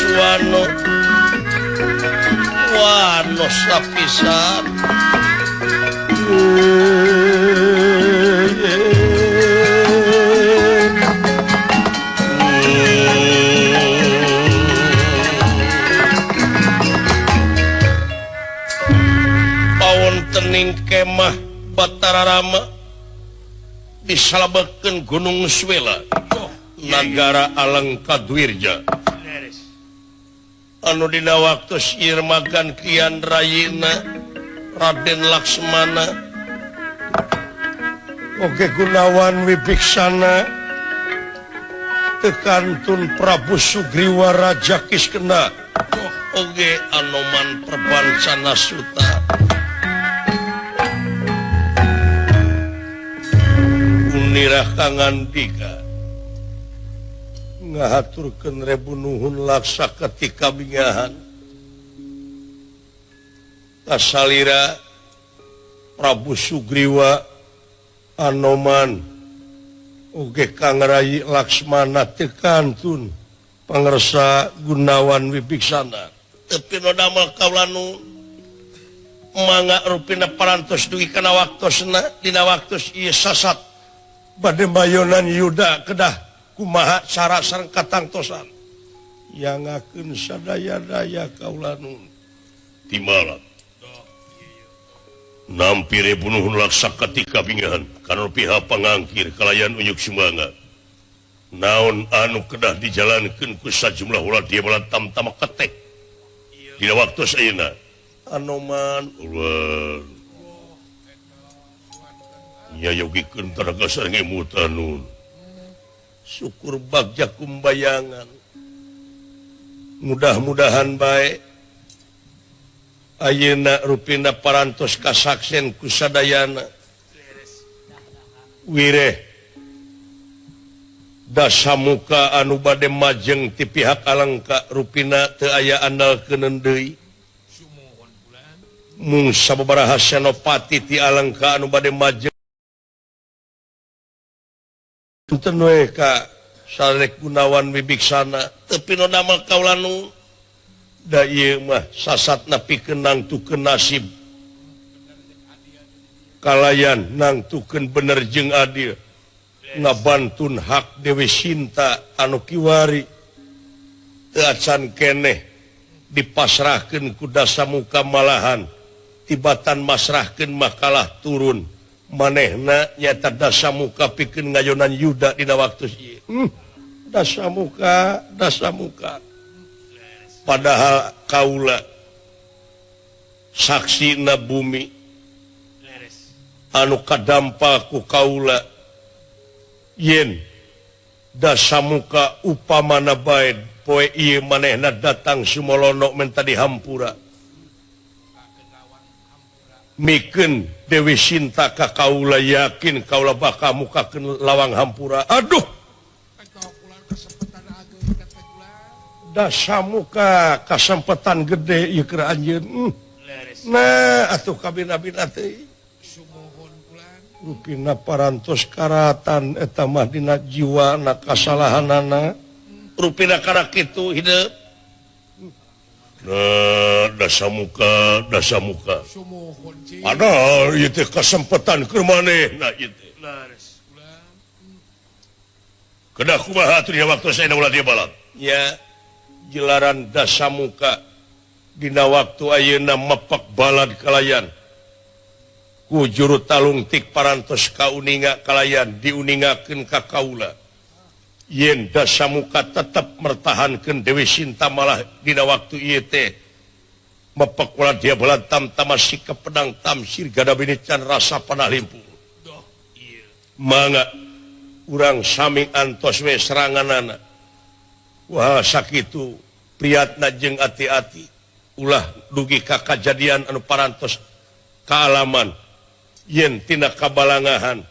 Suwano wano sapisan Pawonteuning kemah Batara Rama disalabekeun Gunung Swela nagara Alengka Dwirja anu dina waktu irmagan kian rayina Raden Laksmana oge Gunawan Wibiksana tekantun Prabu Sugriwa Raja Kiskena oge Anoman Perbancana Suta Unirah kangandika ngahaturkeun rebu nuhun laksa ketika bingahan kasalira Prabu Sugriwa Anoman oge Kang Rayi Laksmana teu kantun pangersa Gunawan Wibiksana teu pinodamel kaula nu mangga rupina parantos dugi kana waktosna dina waktos ieu sasat bade bayonan Yuda kedah kumaha cara sareng katangtosan yangakeun sadaya-daya kaula nu timbalan nampi rebu nuhun laksa ketika bingahan kana pihak pangangkir kalayan unyuk sumanga naon anu kedah dijalankeun ku sajumlah ulah dia balan tamtama ketek dina waktu ayeuna Anoman ulah nyayogikeun tanaga sareng emutan syukur bagja kumbayangan mudah-mudahan bae ayeuna rupina parantos kasaksen ku sadayana wireh dasamuka anu bade majeng ti pihak Alengka rupina teu aya andalkeuneun deui mung sababaraha senopati ti Alengka anu bade majeng punten we ka Salek Gunawan Wibiksana teu pinodamel kaula nu da ieu mah sasatna pikeun nangtukeun nasib kalayan nangtukeun bener jeung adil ngabantun hak Dewi Sinta anu kiwari teu acan keneh dipasrahkeun ku Dasamuka malahan tibatan masrahkeun makalah turun manehna nyata Dasamuka pikeun ngayonan Yuda dina waktu ieu. Dasamuka Dasamuka padahal kaula saksina bumi anu kadampa ku kaula yen Dasamuka upamana bae poe ieu manehna datang sumolono menta dihampura mikeun Dewi Sinta ka kaula yakin kaula bakal mukakeun lawang hampura. Aduh Dasamuka kasempetan gede ieu keur anjeun. Nah atuh kabina-bina teh rupina parantos karatan eta mah dina jiwa na kasalahanana rupina kana kitu hideung. Nah, Dasamuka Dasamuka padahal ieu teh kasempetan keur manehna ieu teh kedah kumaha atuh dina waktu saena ulah dia balad nya jelaran Dasamuka dina waktu ayeuna mepak balad kalayan ku juru talungtik parantos kauninga kalayan diuningakeun ka kaula yen Dasamuka tetep mertahankeun Dewi Sinta malah dina waktu ieu teh mepak ulah dia balad tamtama sikep pedang tamsir gadabini can rasa panah limpu mangga urang sami antos we seranganana. Wah sakitu priyatna jeung ati-ati ulah dugi ka kajadian anu parantos kaalaman yen tina kabalangahan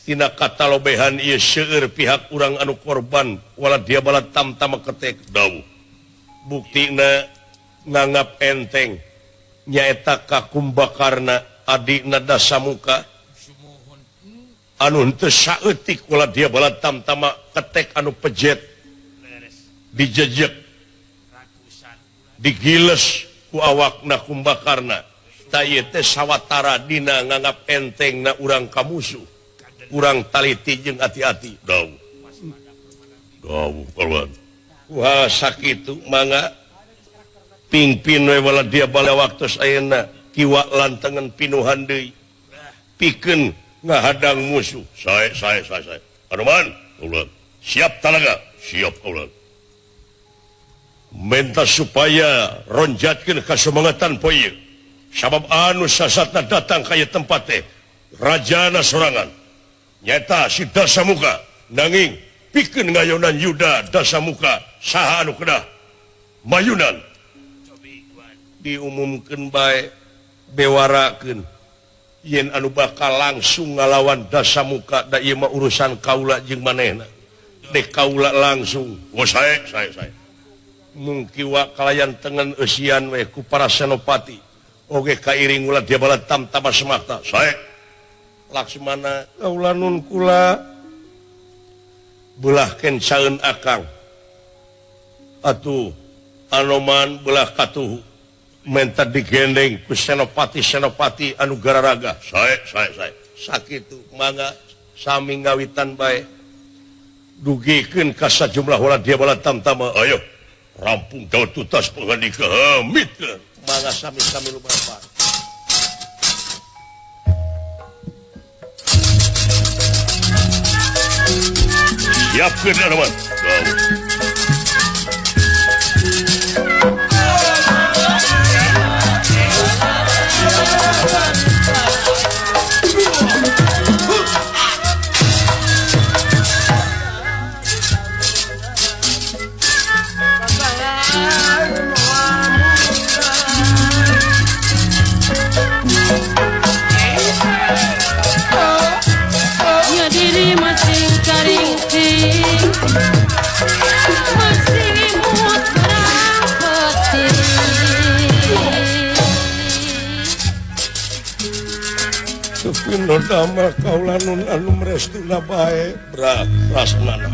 tina katalobehan ieu seueur pihak urang anu korban wala dia balad tamtama ketek dawuh buktina nganggap enteng nyaeta ka Kumbakarna adina Dasamuka anu henteu saeutik wala dia balad tamtama ketek anu pejet dijejek Digiles ku awakna Kumbakarna. Ta ieu teh sawatara dina nganggap enteng na urang ka musuh. Urang taliti jeung hati-hati. Dawuh. Dawuh kawan. Wah sakitu mangga pingpin we wala dia bala waktu ayeuna kiwa lantengan pinuhan deui. Pikeun ngahadang musuh. Sae sae sae sae. Anoman, ulah. Siap talaga, siap ulah. Menta supaya ronjatkeun kasumangatan poe ieu. Sabab anu sasatna datang ka ieu tempat teh rajana sorangan. Nyata si Dasamuka nanging pikeun ngayonan Yuda Dasamuka saha anu kedah mayunan. Diumumkeun bae bewarakeun yen anu bakal langsung ngalawan Dasamuka da ieu mah urusan kaula jeung manehna. Dek kaula langsung. Oh sae sae sae. Mung kiwa kalayan tengen eusian we ku para senopati. Oge kairing ulah dia bala tamtama semakta. Sae. Laksmana kaula nun kula belah kencaeun akang. Atuh Anoman belah katuhu menta digendeng ku senopati-senopati anu gararaga. Sae sae sae. Sakitu mangga sami ngawitan bae. Dugikeun ka sajumlah ulah dia bala tamtama. Ayo rampung daun tutas pangandika hamitkeun. Mangga sami-sami lumampah. Siapkeun Anoman. Nodama kaula nun anu mrestuna bae brasnana.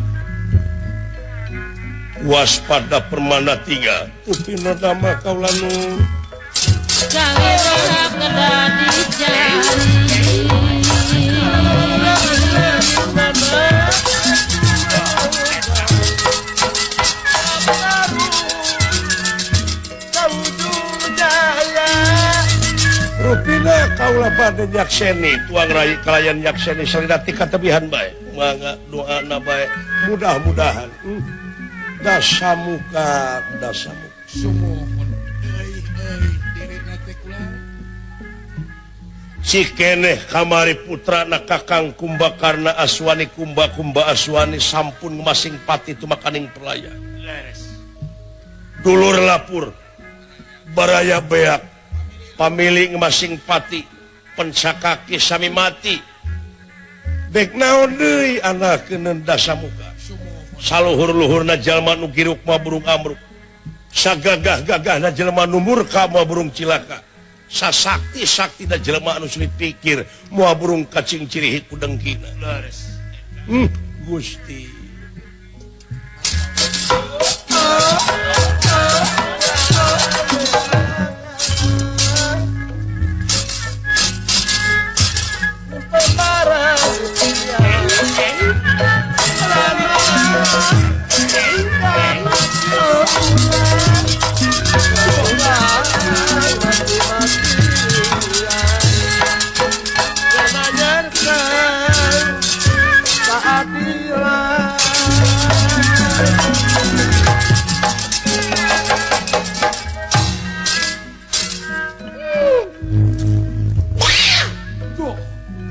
Waspada permana tiga. Tupi nodama kaula nun. Rupina kaula bade nyakseni tuang rai kalayan nyakseni salirati katebihan bae. Mangga doana bae mudah-mudahan. Dasamuka dasamuka. Sumuhun euy euy dirina teh kula. Cikeneh kamari putrana Kakang Kumbakarna Aswani Kumba Kumba Aswani sampun masing pati tumakaning perlaya. Leres. Dulur lapur baraya beak pamilik masing pati pencakaki sami mati dek naon deui anakeun Dasamuka. Saluhur-luhurna jalma nu giruk mah burung amruk, sagagah-gagahna jelema nu murka mah burung cilaka, sasakti-saktina jelema anu sulit pikir moal burung kacing cirihi ku dengkina. Gusti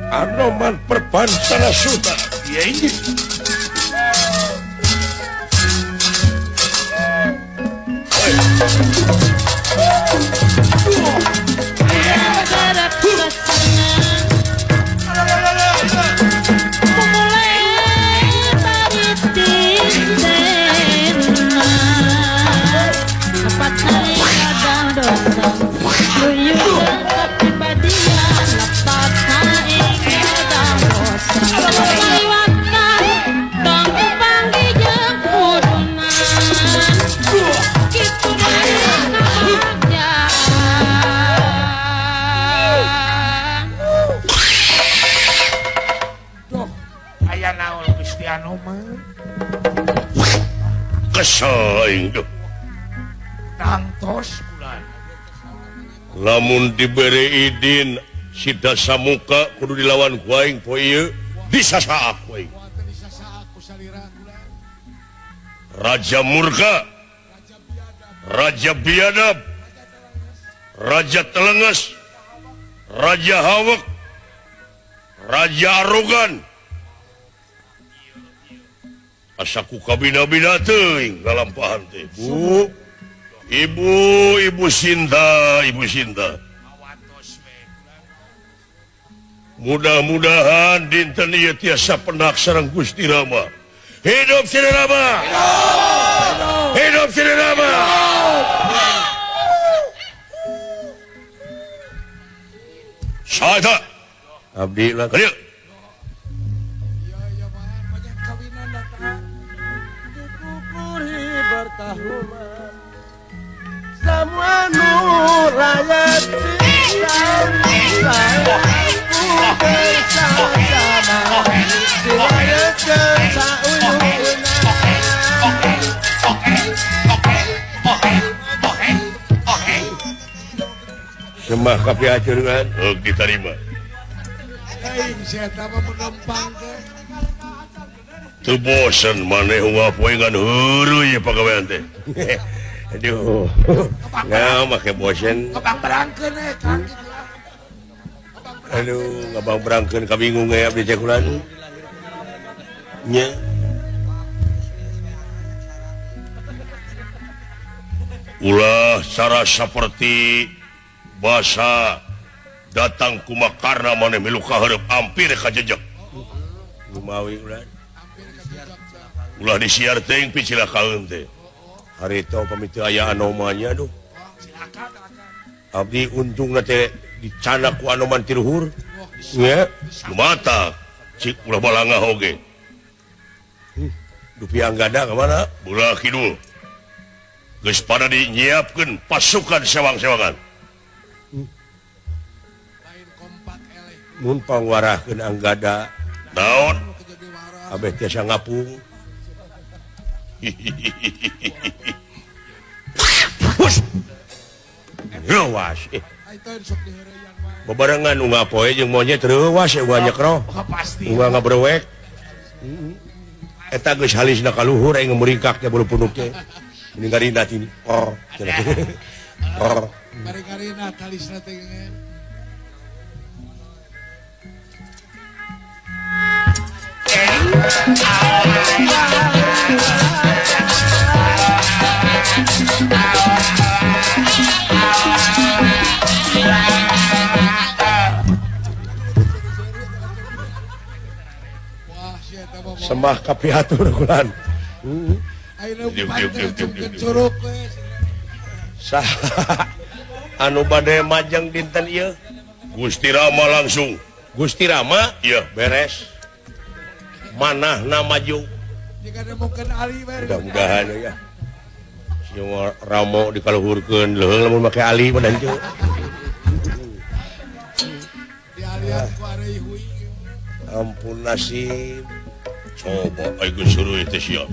Anoman Perbancana Suta. Ya ini. Gitu. Anoman. Kesel aing duh. Tangtos bulan. Lamun dibere idin si Dasamuka kudu dilawan ku aing poe ieu disasaak ku aing. Raja Murka, Raja Biadab, Raja Telenges, Raja Hawek, Raja Arogan. Asa ku kabina-bina teuing lalampahan teh. Bu, Ibu, Ibu Sinta, Ibu Sinta. Mudah-mudahan dinten ieu tiasa pendak sareng Gusti Rama. Hidup Sri Rama! Hidup! Hidup Sri Rama! Saha abdi lah kadieu. Semua nu rakyat Semah kapi acuran diterima. Teu bosen maneh unggal poe ngan heureuy pagawean teh. Aduh. Nah, make bosen. Ngabang berangkeun eh Kang. Aduh, ngabang berangkeun kabingung we abdi teh kulan. Nya. Ulah cara seperti basa datang kumakarna maneh milu kahareup ampir ka jejeg. Lumawi ulah. Ulah disiar teuing picilakaeun teh. Harita pamit teu aya anomanya aduh. Abdi untungna teh dicanak ku anoman ti luhur. Nya, mata cik ulah balangah oge. Dupi Anggada ka mana? Belah kidul. Geus pada dinyiapkeun pasukan sewang-sewangan. Mun pangwarahkeun Anggada naon? Abeh tiasa ngapung. Rewas. Bebarengan unggal poe jeung monyet reuwas unggal nyekro. Unggal ngabrewek. Eta geus halisna ka luhur aing muringkak teh bulu punuk teh. Mending garina tini. Or. Or. Bari garina talisna teh. Sembah kapihatur kulan. Anu bade majeng dinten ieu Gusti Rama langsung. Gusti Rama ieu beres. Manahna maju. Mudah-mudahan ya. Si Ramo dikaluhurkeun leuheung lamun make ali mah dan Ampun nasib. Coba aing suruh teh siap.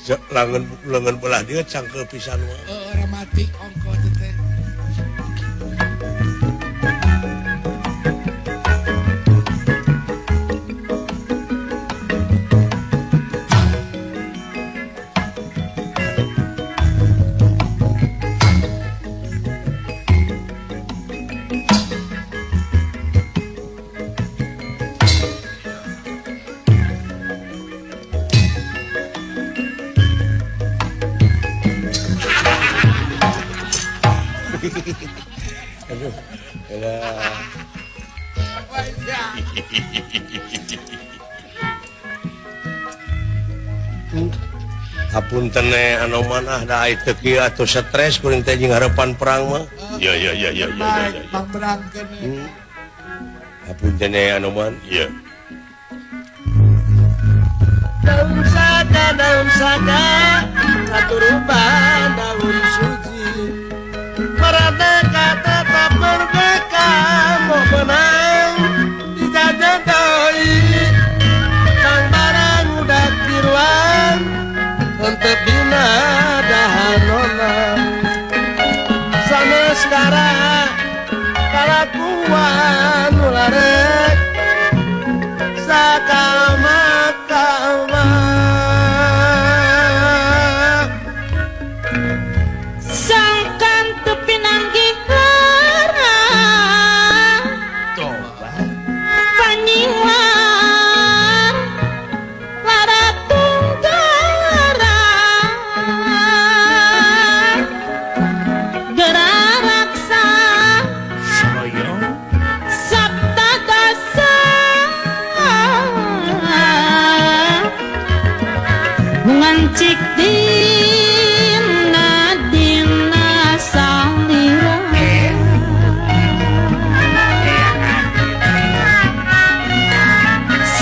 Ya lengan belah dia cangkel pisan mah. Rematik ongko teh. Hapunten Anoman ah da ai teu kieu atuh stres kuring teh jeung harapan perang mah. Ya ya ya ya ya. Pangberangkeun. Hapunten Anoman. Iya. Daun sada katuruban daun suci. Merdeka tetap merdeka mau menang dijajah doi. Kang barang udah tiruan untuk bina dahanona. Sama sekarang kalakuan ularek sakama-kama. Sangkan tepi nanggih lara panyinglar lara tunggara geraraksa sabta dasa ngancik dina dina salira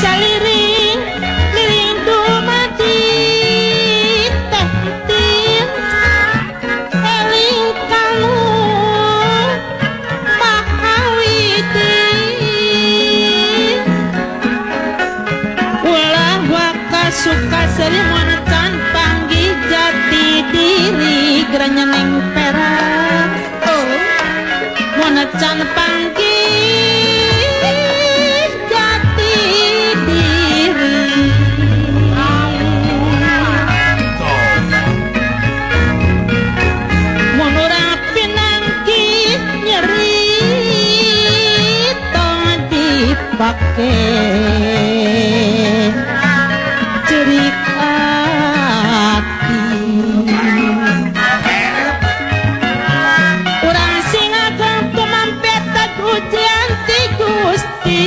saliring liring dumadi teh tin eling kamu mahawiti ulah waka suka seri monetan panggih jati diri geranya neng perak monetan panggih jati diri mun urang pinanggi nyeri tong dipake cerik ati urang sing ageng tumampet ujian ti Gusti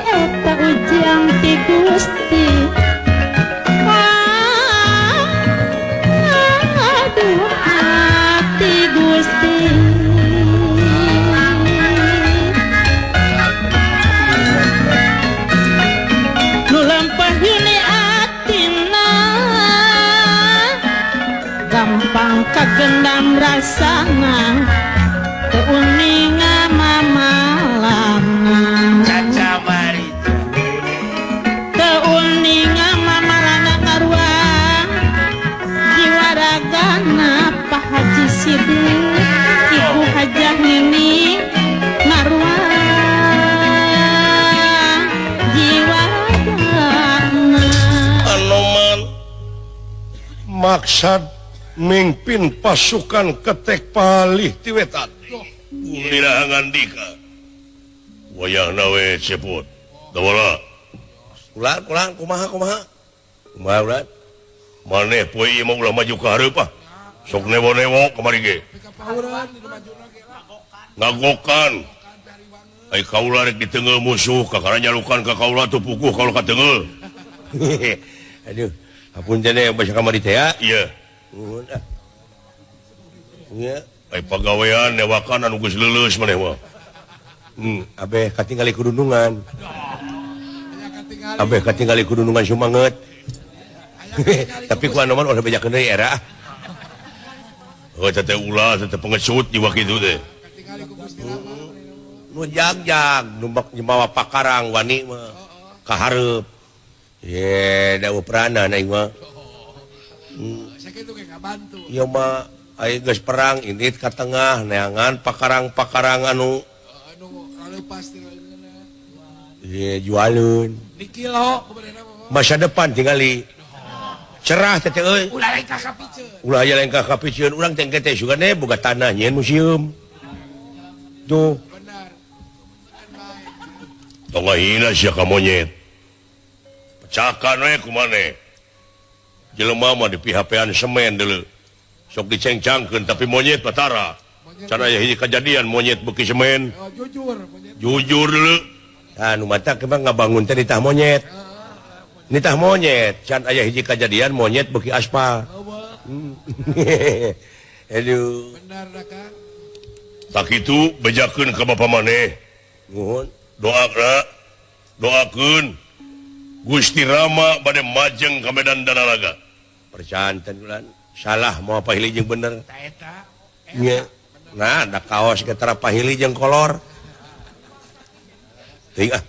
eta ujian ti Gusti aduh ati Gusti nu lempah yuni atina gampang kagendam rasana teu uninga mamalana teu uninga mamalana ngaruang jiwa ragana Pak Haji Sidik Ibu Hajah Nini ngaruang jiwa ragana. Anoman maksad mimpin pasukan ketek palih ti wetan. Lila ngandika. Wayahna we cepot. Dawala. Ulah ulah kumaha kumaha. Kumaha ulah? Maneh poe ieu mah ulah maju ka hareup ah. Sok newo-newo kamari ge. Ngagokan. Ai kaula rek diteungeul musuh kakara nyalukan ka kaula teu puguh kaula kateungeul. Aduh, hapunten basa kamari teh ya. Iya. Nuhun ah. Nya, ai pagawean newakan anu geus leuleus maneh mah. Abeh katingali kudunungan. Abeh katingali kudunungan sumanget. Tapi ku Anoman ulah bejakeun deui era. Heuh teh ulah teh pengecut jiwa kitu teh. Nu jagjag nu mawa pakarang wani mah ka hareup. Ye, da peranan aing mah. Sakitu ge ngabantu. Ieu mah aya geus perang indit ka tengah neangan pakarang-pakarang anu anu kaleupas teh ye jualeun. Di kilo kumaha masa depan tingali. Cerah teh euy. Ulah lengkah kapiceun. Ulah aya lengkah kapiceun urang teh engke teh sugane boga tanah nyieun museum. Tuh. Benar. Tong ngahina sia ka monyet. Pecakan we kumaneh. Jelema mah dipihapean semen deuleu. Sok dicengcangkeun tapi monyet batara. Can aya hiji kajadian monyet beuki semen. Oh, jujur monyet. Jujur deuleu. Tah nu matak mah ngabangun teh ditah monyet. Nitah monyet, can aya hiji kajadian monyet beuki aspal. Aduh. Benar Kang. Sakitu bejakeun ka bapa maneh. Nuhun, doakna, doakeun Gusti Rama bade majeng ka Medan Danalaga. Percanten ulan, salah moal pahili jeung bener. Ta eta. Nya. Nah, da kaos ge tara pahili jeung kolor. Teuing ah.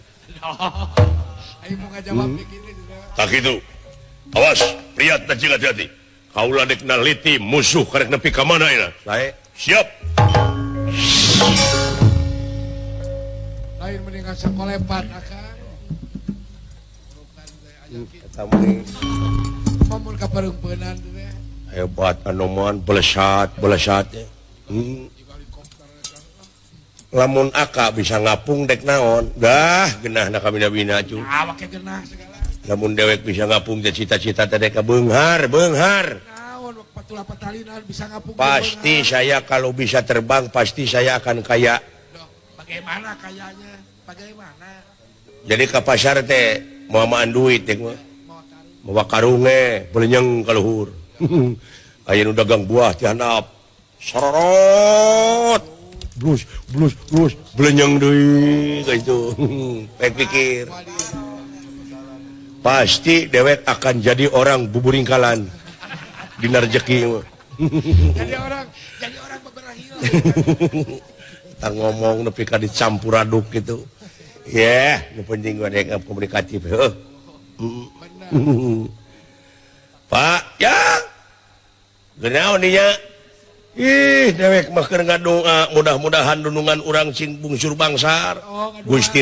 Ayo mau ngajawab begini. Tak itu. Awas, priat dan cing hati-hati. Kaula dek naliti musuh karek nepi ka mana ina. Sae. Siap. Lain mendingan sakolepat akang. Eta mah mun ka pareumpeunnan teh. Hebat anoman belesat, belesat. Lamun aka bisa ngapung dek naon. Dah genahna kabina-bina cu. Awake genah segala. Lamun dewek bisa ngapung teh cita-cita teh dek beunghar, beunghar. Naon patula patalinan bisa ngapung. Pasti saya kalau bisa terbang pasti saya akan kaya. Loh, bagaimana kayanya? Bagaimana? Jadi ke pasar teh moal duit teh mah. Mawa karunge belenyeng ka luhur. Aya nu dagang buah ti handap. Sororot. Blus blus blus belenyeng deui kitu. Pek pikir. Pasti dewek akan jadi orang buburingkalan dina rejeki mah. Jadi orang beberahil. Tah ngomong nepi ka dicampur aduk gitu. Yeh, nu penting gua dek komunikatif heuh. Pak, ya. Genaon dinya? Ih, dewek mah keur ngadoa mudah-mudahan dunungan urang sing bungsur bangsar. Gusti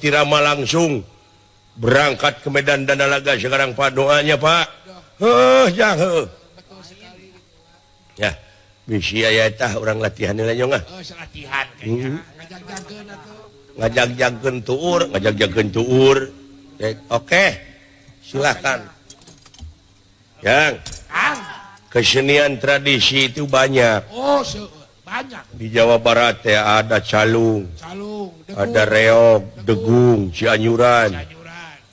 Rama langsung berangkat ke Medan Danalaga sekarang Pak, doanya Pak. Heuh, jang heuh. Ya, bisi aya tah urang latihan heula nyong ah. Oh, latihan kayaknya. Ngajag-jagkeun atuh. Ngajag-jagkeun tuur, ngajag-jagkeun tuur. Oke. Silakan. Yang kesenian tradisi itu banyak. Oh, banyak. Di Jawa Barat ya ada calung, calung, degung, ada reog, degung, cianyuran,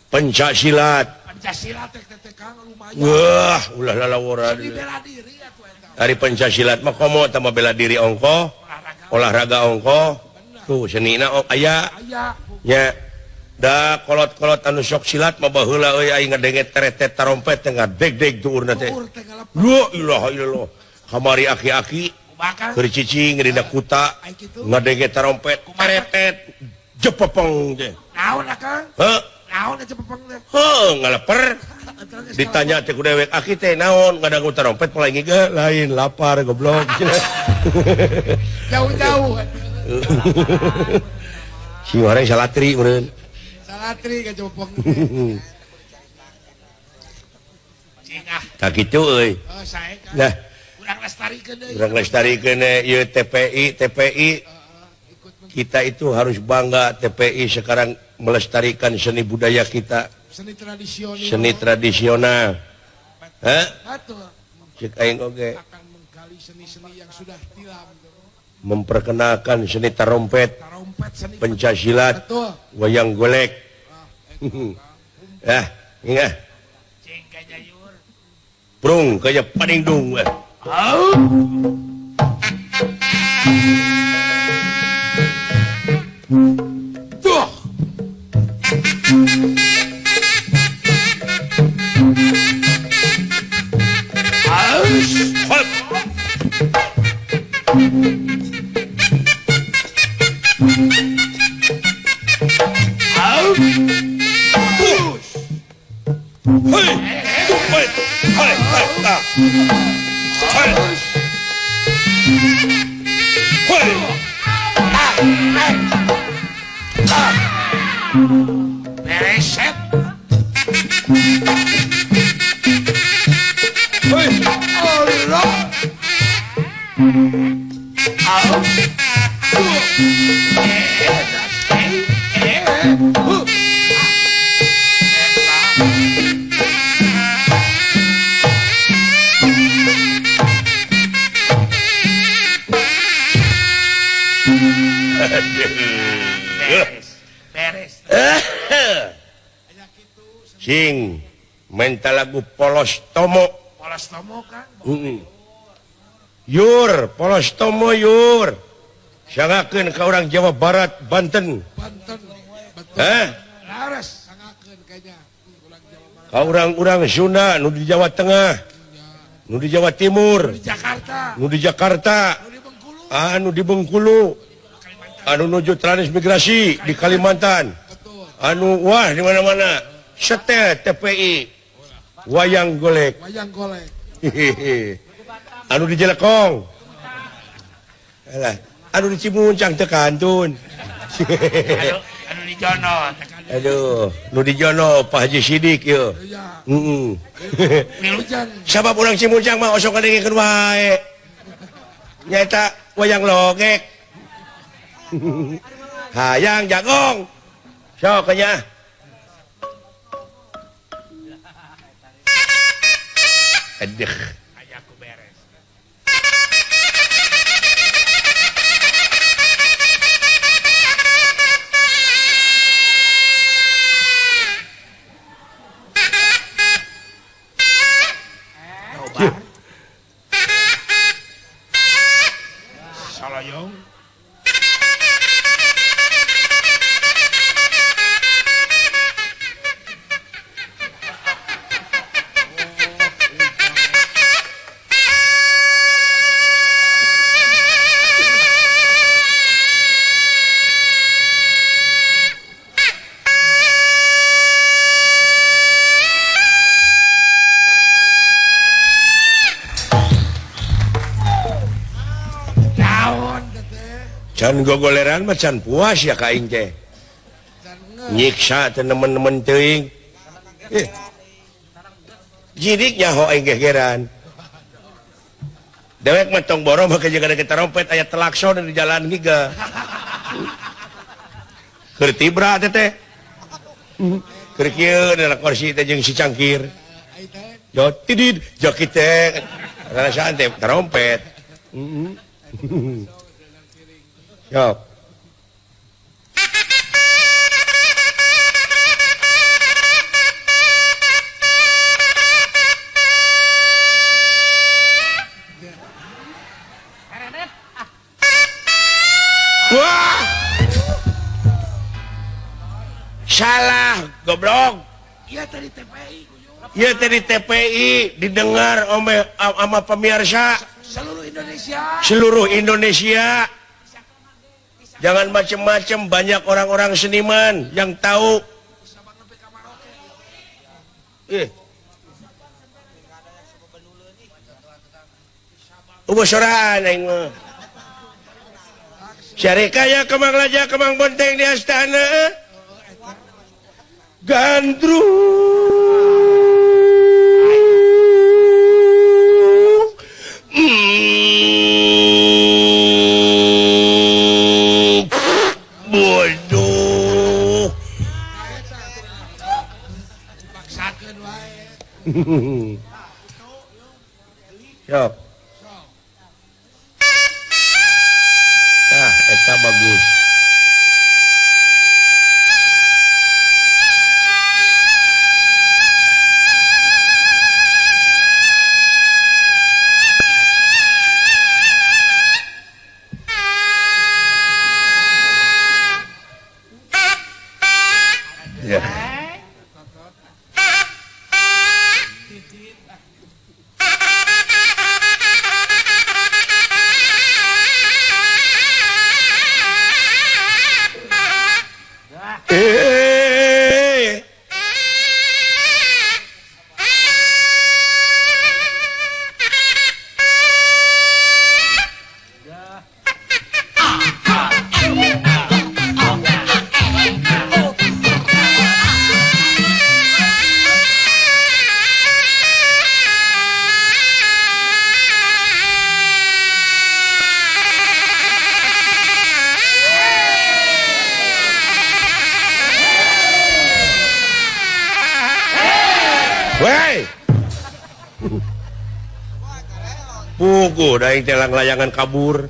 pencak silat. Pencak silat teh Kang lumayan. Wah, ulah lalaworan. Bela diri atuh eta. Ari pencak silat mah komo tambah bela diri ongkoh, olahraga ongkoh. Tuh senina aya. Nya. Da kolot-kolot anu sok silat mah baheula euy aing ngadenge teretet tarompet teh ngadeg-deg tuurna teh. La ilaha illallah. Kamari aki-aki keur cicing dina kuta ngadenge tarompet teretet jepepeng teh. Naon akang? Heuh. Naon jepepeng teh? Heuh, ngaleper. Ditanya teh ku dewek aki teh naon ngadangu tarompet pola ge lain lapar goblok. Jauh-jauh. Si orang salatri meureun. Salatri ka jepepeng. Tak kitu euy. Oh, sae kan. Nah, urang lestarikeun deui. Urang lestarikeun ieu TPI, TPI. Kita itu harus bangga TPI sekarang melestarikan seni budaya kita. Seni tradisional. Seni tradisional. Hah? Cek aing oge. Akan menggali seni-seni yang sudah tilam. Memperkenalkan seni tarompet, pencak silat, wayang golek. Ah, ingat. Prung kayak paningdung. Tuh. Hop. Hei, hei, hei, hei, hei, bereset. Hei, Allah. Sing menta lagu Polos Tomo. Polos Tomo kan? Yur, Polos Tomo yur. Sangakeun ka urang Jawa Barat, Banten. Banten. Hah? Laras sangakeun kayaknya urang Jawa Barat. Ka urang-urang Sunda nu di Jawa Tengah, nu di Jawa Timur, nu di Jakarta, nu di Jakarta, nu di Bengkulu, anu di Bengkulu, anu nuju transmigrasi di Kalimantan. Anu wah di mana-mana. Setel TPI wayang golek. Wayang golek. Anu di Jelekong. Alah, anu di Cimuncang teu kantun. Anu di Jono. Aduh, nu di Jono Pak Haji Sidik yeuh. Heeh. Sabab urang Cimuncang mah osok ngadengikeun wae. Nyaeta wayang logek. Hayang jagong. Sok nya. Aduh. Ayaku beres. Salayong. Can gogoleran mah can puas ya ka aing teh. Nyiksa teh nemen-nemen teuing. Jidik nyaho aing gegeran. Dewek mah tong boro make jeung ada trompet aya telakson di jalan giga. Keur tibra teh teh. Keur kieu dina kursi teh jeung si cangkir. Jo tidid joki teh rasaan teh trompet. Yok. Wah. Salah, goblok. Iya tadi TPI. Iya tadi TPI didengar sama pemirsa seluruh Indonesia. Seluruh Indonesia. Jangan macem-macem, banyak orang-orang seniman yang tahu. Ubuh soran aing mah. Syarikaya Kemang Raja Kemang Bonteng di astana. Gandrung. Bodoh. Siap. Ah, eta bagus. Ya. Puguh daing teh layangan kabur.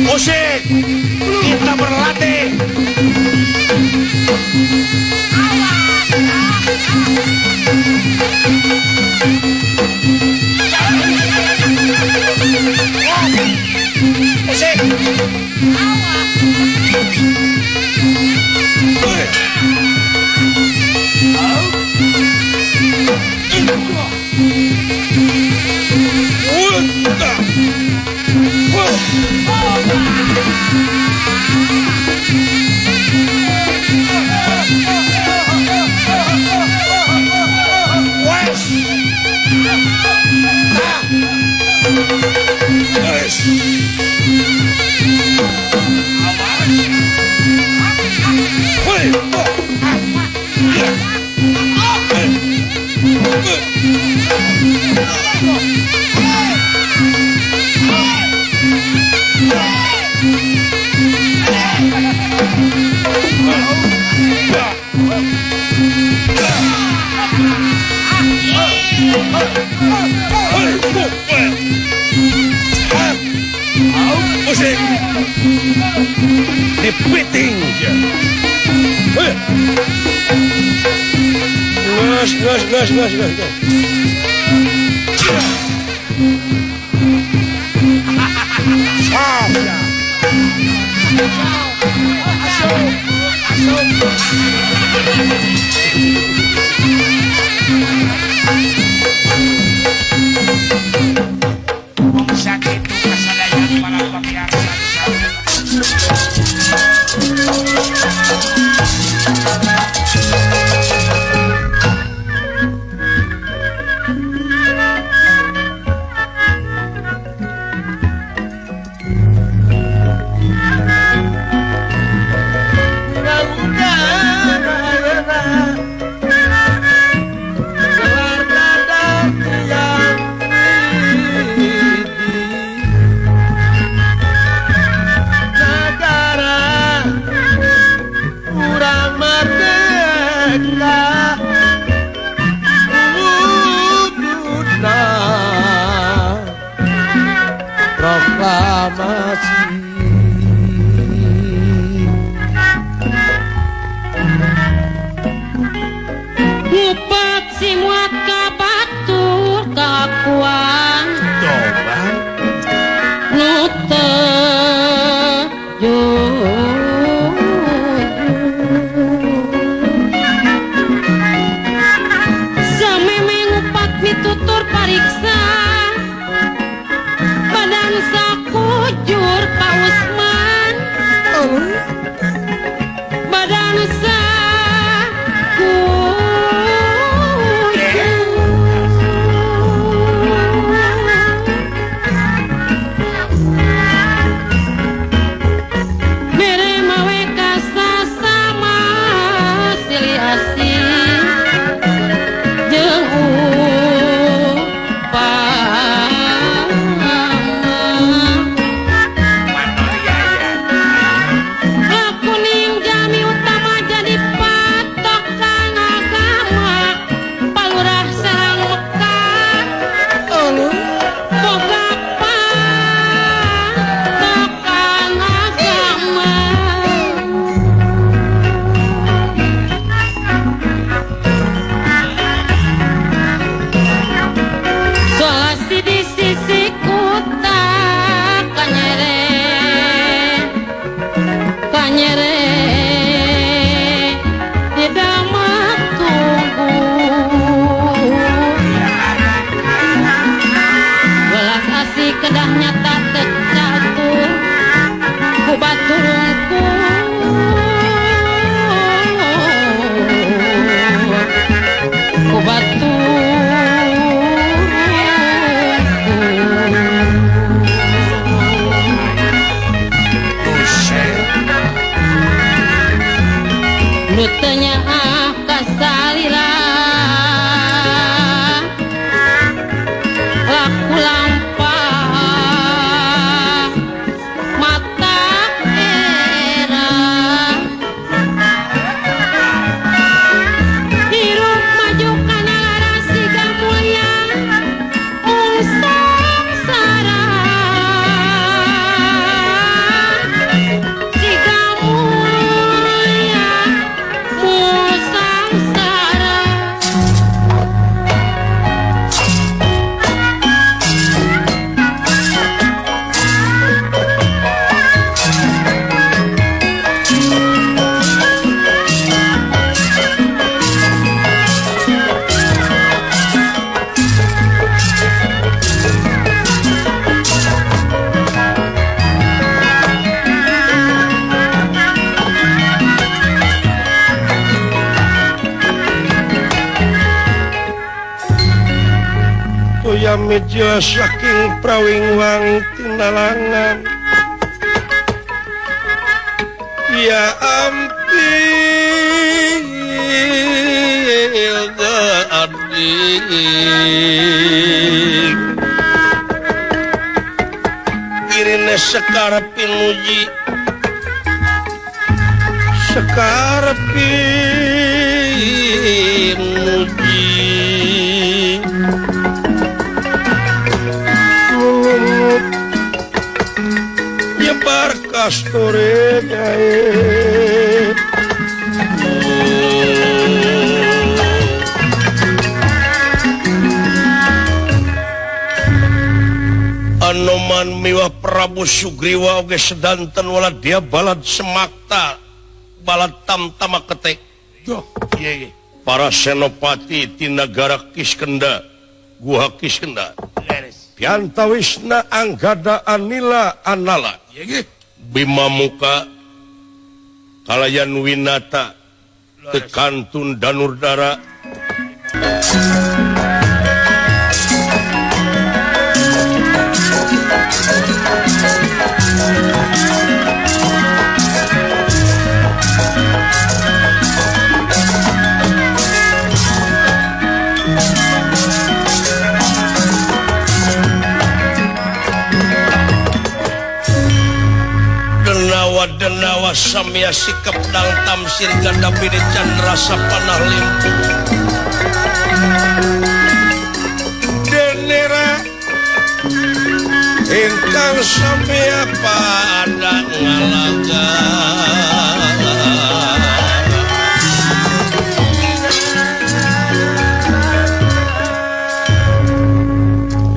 Musik, kita berlatih. Musik. Dipiting. Gas, gas, gas, gas, gas, gas. Mudah-mudahan Merdeka wujudna proklamasi. Ngupak si muat ka batur kakuan coba nu teu jujur. Sameme ngupak mitutur pariksa badan sakujur Pak Usman, badan sakujur. Mere mawe kasasama silih asih jeung upama. Kuning jami utama jadi patokan agama, Palurah Serang Mekah boga patokan agama. Solasi di sisi kuta kanyere kanyere tidak matunggu. Welas asih kedah nyata tecatur ku baturungku. Ku baturungku. Nu teu nyaah ka salila laku lampah mata era. Hirup maju kana laras siga mulya mung sangsara, siga mulya mung sangsara. Toya meja saking prawingwang tinalangan. Ya ampil ading Irine sekar pinuji, sekar pinuji. Nyebar kastore jae. Anoman miwah Prabu Sugriwa oge sedanten wala dia balad semakta balad tamtama ketek. Para senopati ti nagara Kiskenda, Guha Kiskenda. Piantawisna Anggada Anila Anala Bima Muka kalayan Winata tekantun Danurdara. Denawa denawa samia sikep dang tamsir ganda bini candra sapanah limpu denera ingkang samia pada ngalaga.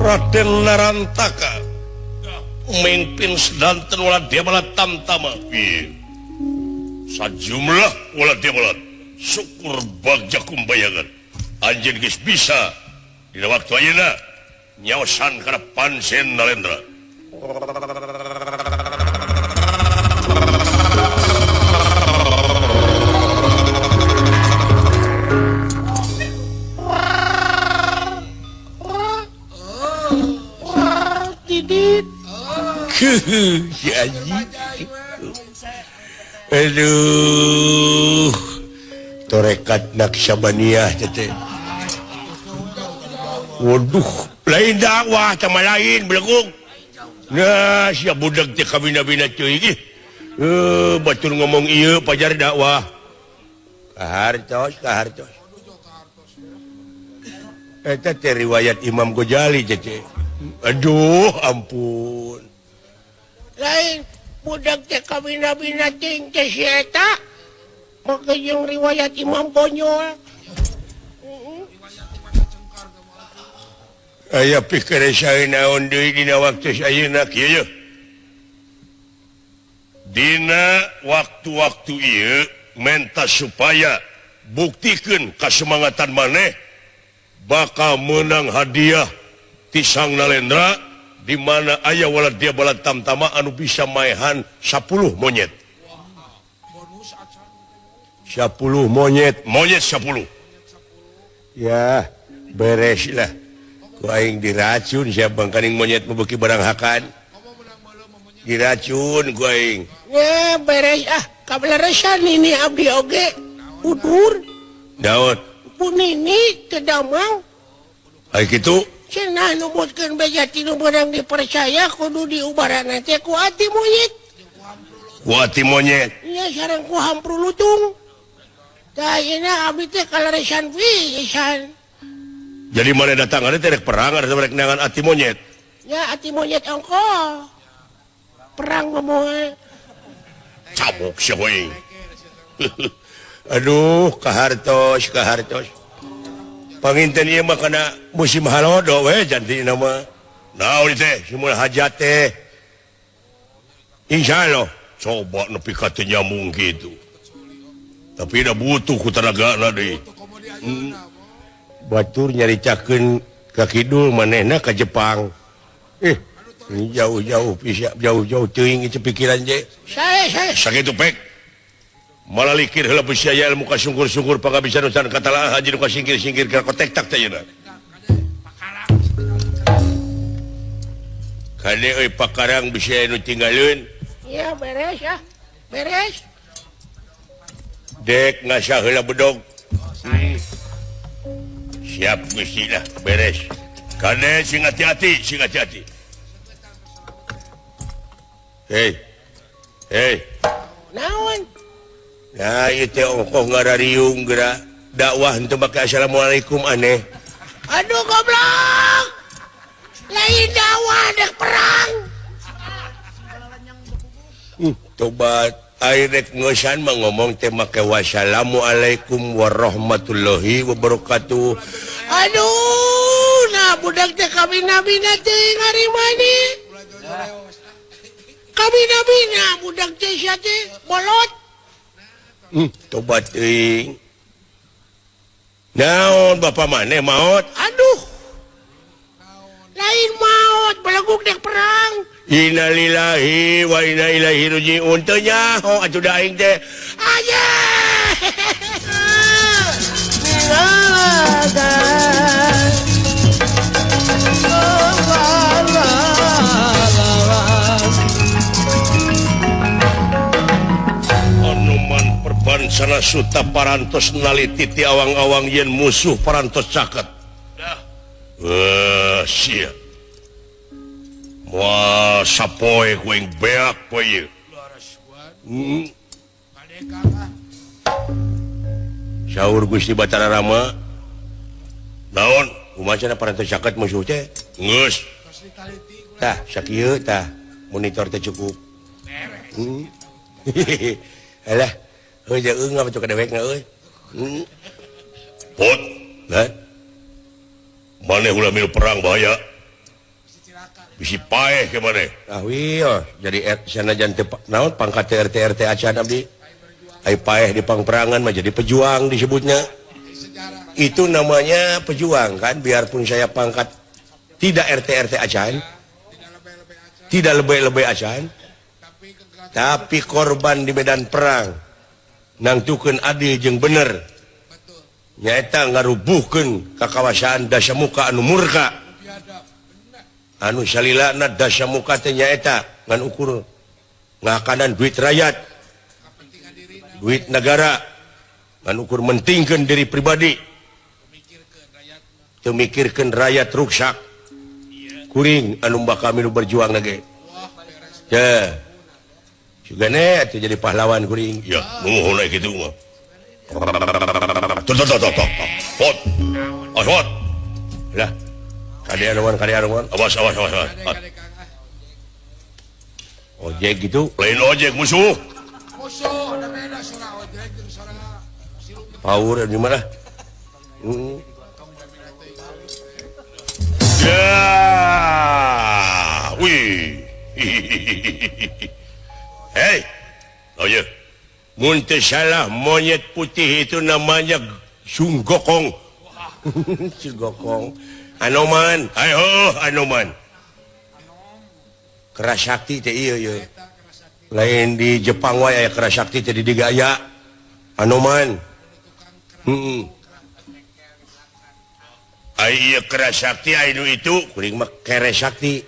Raden Narantaka mimpin sedanten wala dia malah tamtama sajumlah wala dia malah syukur bagja kumbayangan anjeun geus bisa dina waktu ayeuna nyaosan kana Pansen Nalendra. Aduh, torekat Naksabaniyah teh. Waduh, lain dakwah sama lain belegug. Nah, sia budak teh kabina-bina teuing ih. Batur ngomong ieu pajar dakwah. Kahartos, kahartos. Eta teh riwayat Imam Ghazali teh. Aduh, ampun. Lain budak teh kabina-bina teuing teh si eta make jeung riwayat Imam Bonyol. Aya pikir saya naon deui dina waktu ayeuna kieu. Dina waktu-waktu ieu menta supaya buktikeun kasemangatan maneh bakal menang hadiah ti Sang Nalendra di mana aya wala dia bala tamtama anu bisa maehan 10 monyet. 10 monyet, monyet 10. Ya, beres lah. Ku aing diracun sia bangkaning monyet mebeuki barang hakan. Diracun ku aing. Ya, beres ah, kabeleresan ini abdi oge. Udur. Daun. Punini teu damang. Ai kitu cenah numutkeun beja tinu beurang dipercaya kudu diubaran teh ku ati monyet. Ku ati monyet. Nya sareng ku hampru lutung. Tah ayeuna abdi teh kaleresan pisan. Jadi mana datang ada teh rek perang ada rek neangan ati monyet. Ya ati monyet ongko. Perang ngomong. Cabok sia we. Aduh, kahartos, kahartos. Panginten ieu mah kana musim halodo we jantina mah. Naon teh simul hajat teh. Insyaallah coba nepi ka teu nyambung kitu. Tapi da butuh ku tenagana deui. Batur nyaritakeun ka kidul manehna ka Jepang. Jauh-jauh bisa jauh-jauh teuing ieu pikiran je. Sae sae. Sakitu pek. Malah likir heula bisi aya ilmu kasungkur-sungkur pangabisa nu can katalaah haji nu kasingkir-singkir ka kotek tak teh yeuna. Kade euy pakarang bisi aya nu tinggaleun. Ya beres ah. Beres. Dek ngasah heula bedog. Siap Gusti lah beres. Kade sing hati-hati, sing hati-hati. Hei. Hei. Naon? Nah, ieu teh ongkoh ngarariung geura dakwah henteu make assalamualaikum aneh. Aduh goblok. Lain dakwah dek perang. Tobat air rek ngeusan mah ngomong teh make wassalamualaikum warahmatullahi wabarakatuh. Aduh, nah budak teh kabina-bina teh ngarimani. Kabina-bina budak teh sia teh bolot. Tobat teuing. Naon bapak maneh maot? Aduh. Lain maot beleguk dek perang. Innalillahi wa inna ilaihi rajiun. Teu nyaho atuh da aing teh. Aye. Anoman perbansana suta parantos naliti ti awang-awang yen musuh parantos caket. Sia. Wah, sapoe ku aing beak poe ieu. Saur Gusti Batara Rama naon kumaha cenah parantos caket musuh teh geus tah sakieu tah monitor teh cukup. Alah heuh jeung ngapa cok dewekna euy. Pot lah maneh ulah milu perang bahaya bisi paeh ke maneh. Ah wieu jadi sanajan teu naon pangkat RT RT acan abdi ai paeh di pangperangan mah jadi pejuang disebutnya. Itu namanya pejuang kan, biarpun saya pangkat tidak RT RT acan, tidak lebay-lebay acan, tapi korban di medan perang nangtukeun adil jeung bener nyaeta ngarubuhkeun kakawasaan Dasamuka anu murka anu salilana Dasamuka teh nyaeta ngan ukur ngakanan duit rakyat, duit negara, ngan ukur mentingkeun diri pribadi, teu mikirkeun rakyat ruksak. Kuring anu bakal milu berjuang lagi ya sugane atuh jadi pahlawan kuring. Ya nuhun we kitu mah. Tuh tuh tuh tuh pot awas lah kadian awan awas awas awas ojek gitu lain ojek musuh musuh da beda suara ojek jeung suara siluman power di mana. Ya wih. Hei, oh iya, mun teu salah monyet putih itu namanya Sunggokong. Sunggokong, Anoman, ayo Anoman. Kerasakti teh ieu ieu. Lain di Jepang wae aya kerasakti teh di digaya. Anoman. Heeh. Ai ieu kerasakti ai nu itu kuring mah keresakti.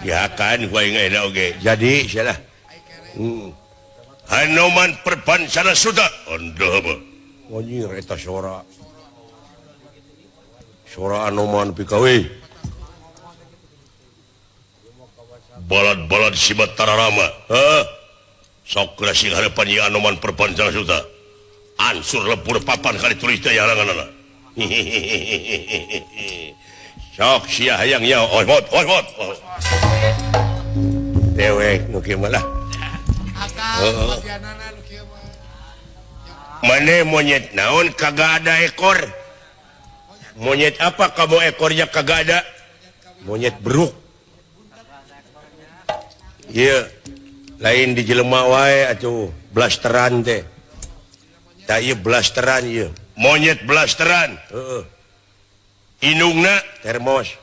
Ya kan ku aing enak oge. Jadi salah. Hanoman Perbansana Suta. Anda apa? Anjir eta sora. Sora Anoman pikawe. Balad-balad si Batara Rama. Hah? Sok geura sing hareupan ieu Anoman Perbansana Suta. Ansur lebur papan kali tulis teh halanganana. Sok sia hayang nya osmot osmot. Dewek nu kieu mah lah. Akal bagianana nu kieu mah. Mane monyet naon kagak ada ekor? Monyet apa kamu ekornya kagak ada? Monyet beruk. Ieu lain di jelema wae atuh blasteran teh. Tah ieu blasteran ieu. Monyet blasteran. Heeh. Indungna termos.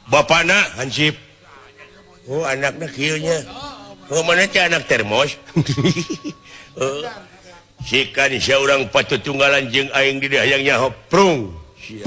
Bapana hansip. Oh anakna kieu nya. Oh mana teh anak termos? Sikan sia urang patut tunggalan jeung aing di dieu hayang nyaho prung. Sia.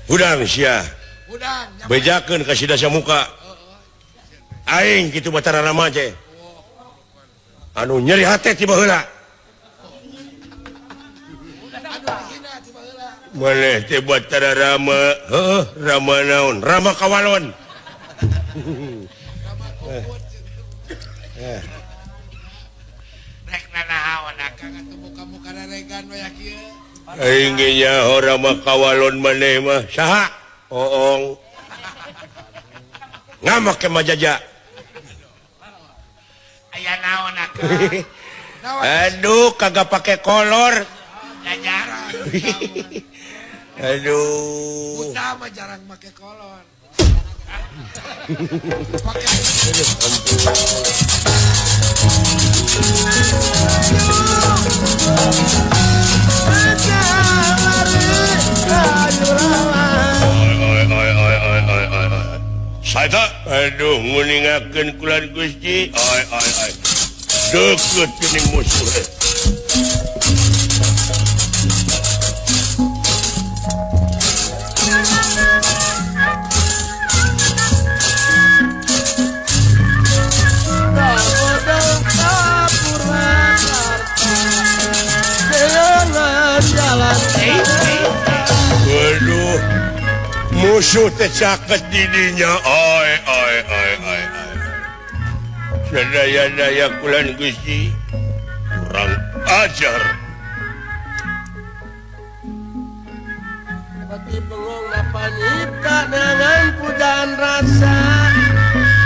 Hudang sia. Bejakeun ka si Dasamuka. Aing kitu Batara Rama teh. Anu nyeri hate ti baheula. Maneh teh Batara Rama, heuh, Rama naon? Rama kawalon. Rek nanaon akang atuh muka-muka regan we kieu. Aing ge nyaho Rama kawalon maneh mah saha? Oong. Ngamak ke Majaja. Aya naon akang? Aduh, kagak pakai kolor. Jarang. Aduh. Utama jarang pakai kolor. Saya aduh nguningakeun kulan Gusti. Ai ai ai. Deukeut geuning musuh. Waduh, musuh teh caket didinya. Ai ai ai ai ai. Sadaya-daya kulan Gusti kurang ajar. Pati bengong napa nyipta dengan pujaan rasa.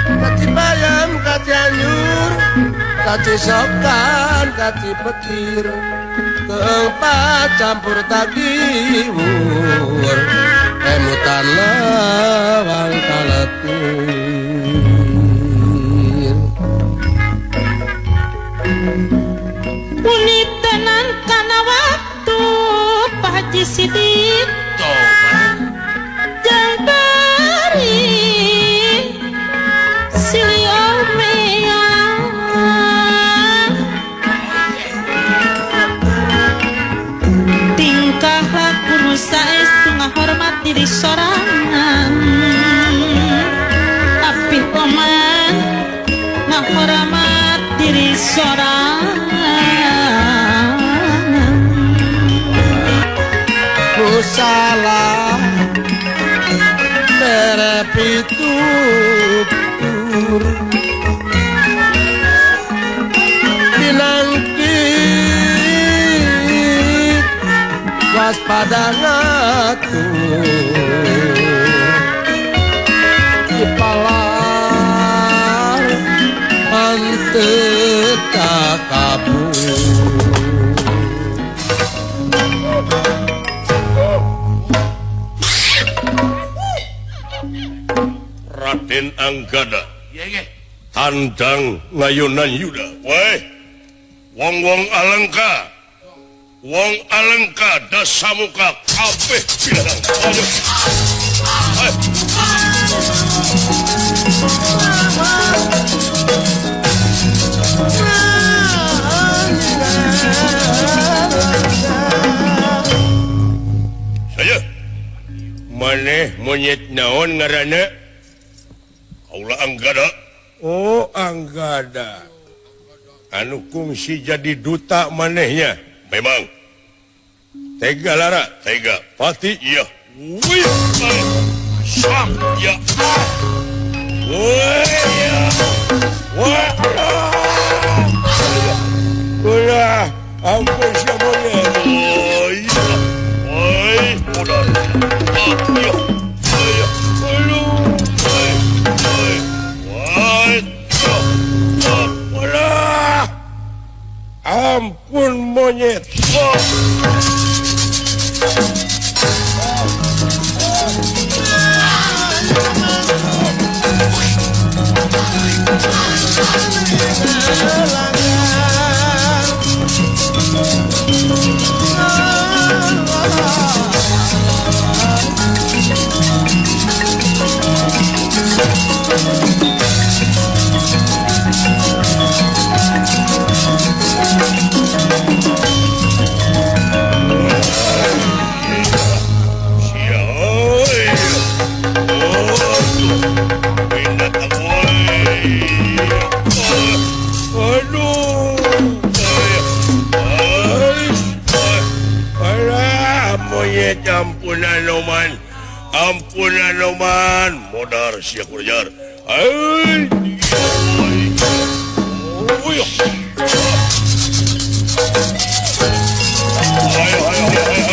Kati bayam, kati anyur, kati sokan, kati petir. Keempat campur tagiwur, emutan lawang kaletir. Unit tenan kana waktu Pak Haji Sidik jang bari silih omean. diri sorangan tapi oman ngahormat diri sorangan ku salah mere pitutur binangkit waspada ngatur dipalar henteu takabur. Raden Anggada tandang ngayunan Yuda. Weh, wong-wong Alengka, wong Alengka dasamuka kabeh bilang. Ayo. Ayo. Saya maneh monyet naon ngaranna? Kaula Anggada. Oh, Anggada. Anu kungsi jadi duta manehnya. Memang. Tega lara, tega. Pati iya. Wih. Sam ya. Wih. Wah. Ulah, ampun sia monyet. Oh iya. Woi, udah. Ah, iya. Ayo. Aduh. Ampun monyet. Oh. Ampunan ampunan Oman modar sia kurjar. Ai. Ayo ayo ayo.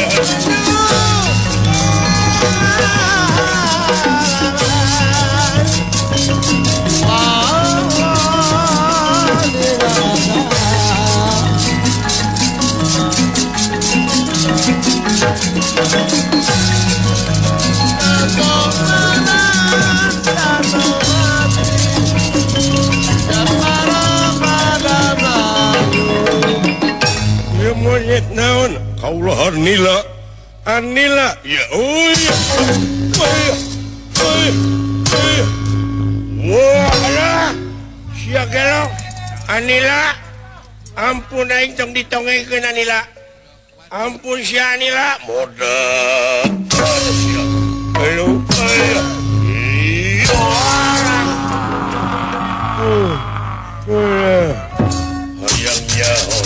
Monyet naon kaulah Anila Anila ya oi oi oi wah sia gelo Anila ampun aing tong ditongengkeun Anila ampun sia Anila modal sia halo hayang nyaho.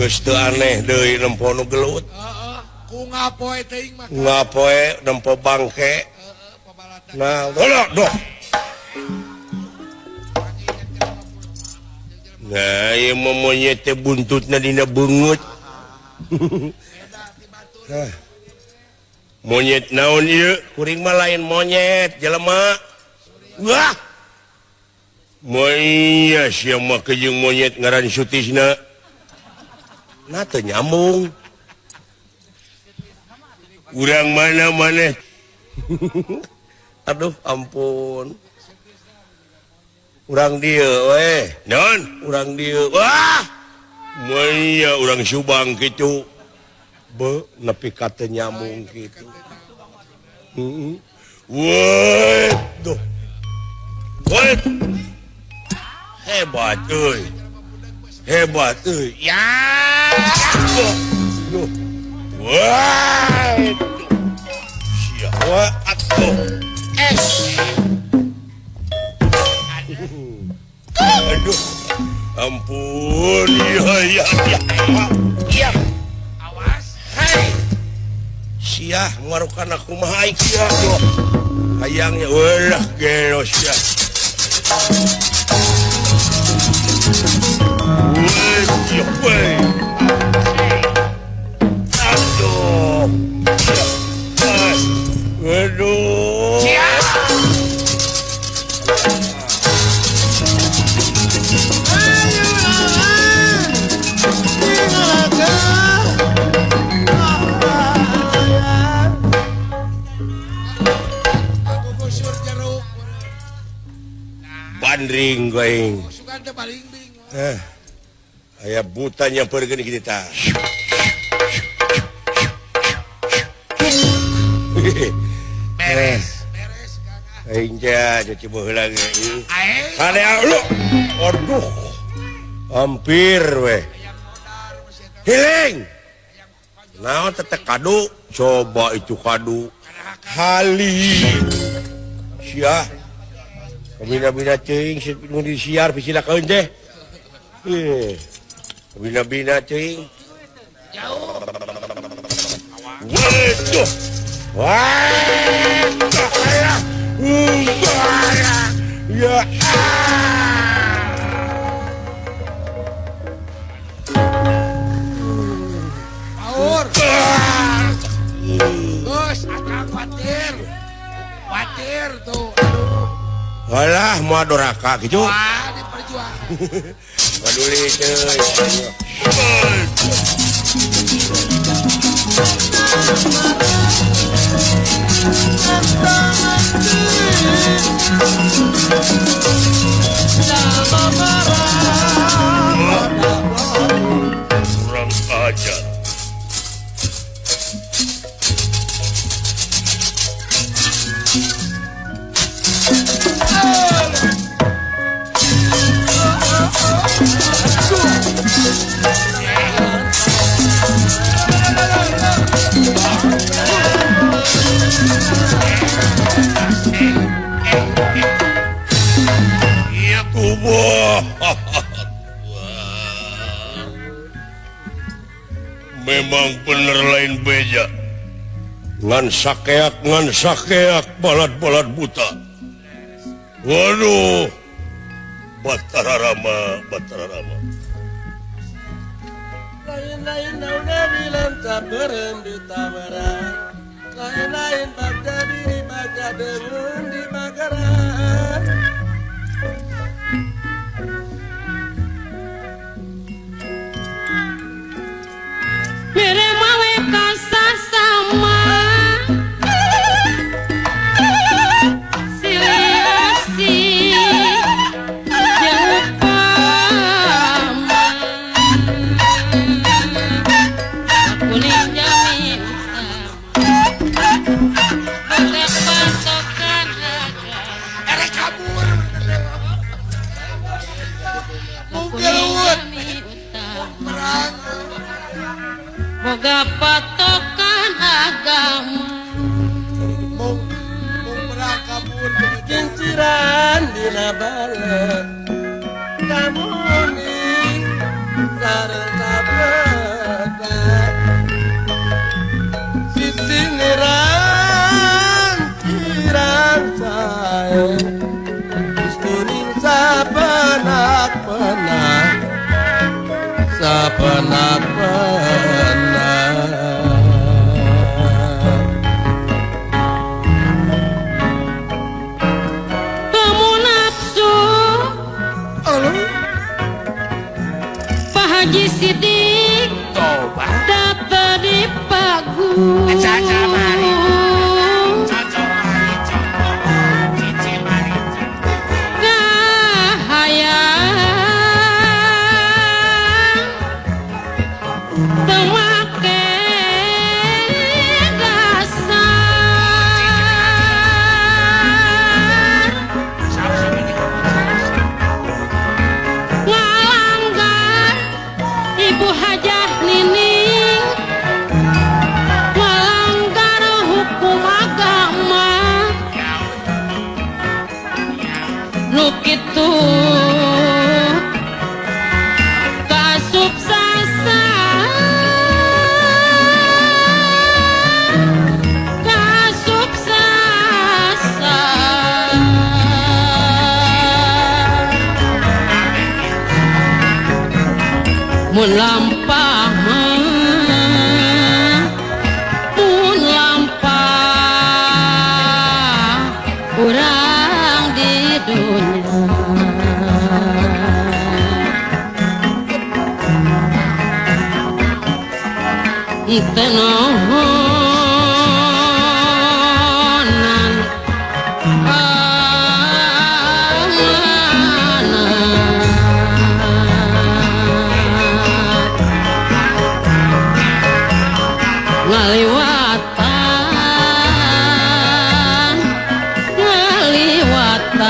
Geus teu aneh deui nempo nu gelut. Ku ngapoe teuing mah. Ngapoe nempo bangke. Nah, doh. Nah, ieu mah monyet teh buntutna dina beungeut. Monyet naon ieu? Kuring mah lain monyet, jelema. Wah. Moya sia mah jeung monyet ngaran Sutisna. Nah teu nyambung. Urang mana maneh? Aduh ampun. Urang dieu we. Naon? Urang dieu. Wah. Maya urang Subang kitu. Be nepi ka teu nyambung kitu. Heeh. Woi, duh. Woi. Hebat euy. Hebat euy. Ya. Duh. Wah. Sia wa atuh. Es. Aduh. Ampun. Ya ya ya. Iya. Awas. Hai. Sia ngarukan aku mah aing sia. Hayangnya ulah gelo sia. Woi, aduh. Aduh. Bandring going. Aya buta nyamperkeun kita. Beres, beres Kang. Aing teh cuci baheula ge. Kade lu. Aduh. Hampir weh. Hiling. Naon teteh kadu? Coba itu kadu. Hali. Sia. Kabina-bina teuing nu disiar pisilakeun teh. Bina-bina teuing. Jauh. Waduh. Wah. Ya. Paur. Gus, akang khawatir. Khawatir tuh. Aduh. Walah, mau doraka gitu. Wah, di perjuangan. Peduli cuy. Kurang ajar. Memang bener lain beja. Ngan sakeak balat-balat buta. Waduh. Batara Rama, Batara Rama. Lain-lain dauna bilang tak berem di tawaran. Lain-lain bagda diri baga demun di magaran. Mere mawe kasar sama silih asih jeung upama kuning jami utama boga patokan agama erek kabur mungkin perang boga patokan agama mung perang kabur kinciran dina bala kamuni sareng sabda sisiniran kirang sae istuning sapenak penak sapenak penak. Temu nafsu Mun lampah mun lampah urang di dunya tenohonan amanah ngaliwatan ngaliwatan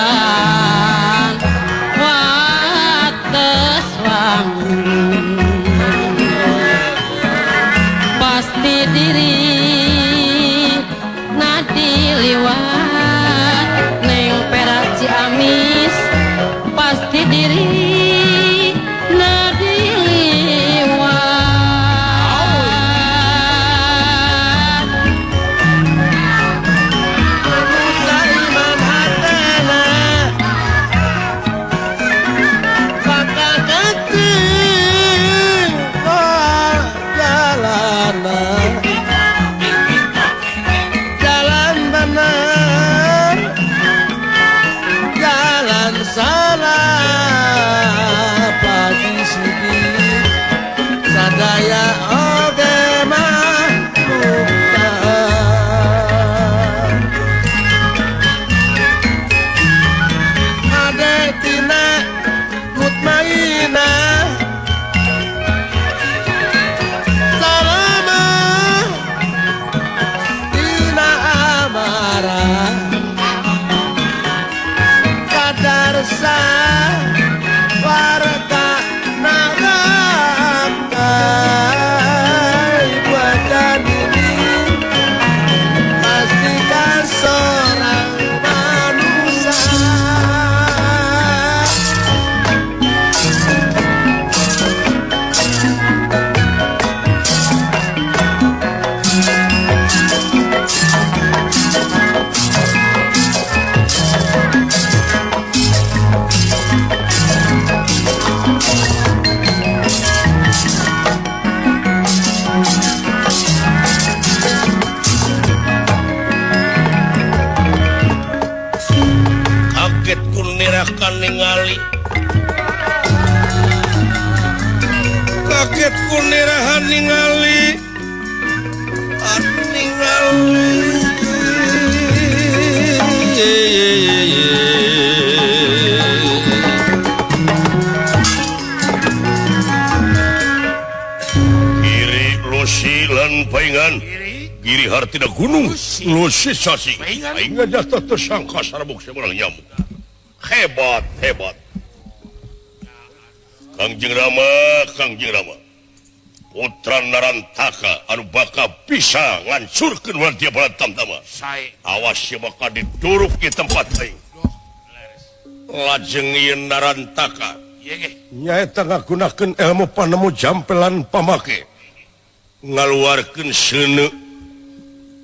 wates wangun pasti diri nadi liwat neng Perak Ciamis pasti diri nadi liwat. Saiman hatena bakal keting jalana jalan benar jalan salah pagi sudi sadaya oge mah bukta ade tina mutmainah salamah tina amarah kadarsa warga neraka buatan ini pastikan seorang manusia. Kaget ku nirakan ningali kaget ku nirahan ningali ningali Giri Lusi lan paingan Giri hartina gunung Lusi sasi paingan jatuh tersangka sarbuk seorang nyamuk. Hebat hebat Kangjeng Rama Kangjeng Rama Putra Narantaka anu bakal bisa ngancurkeun Wadya Baratama. Awas sia bakal diduruk di tempat aing. Lajeng ieu Narantaka nyaeta ngagunakeun ilmu panemu jampelan pamake ngaluarkeun seuneu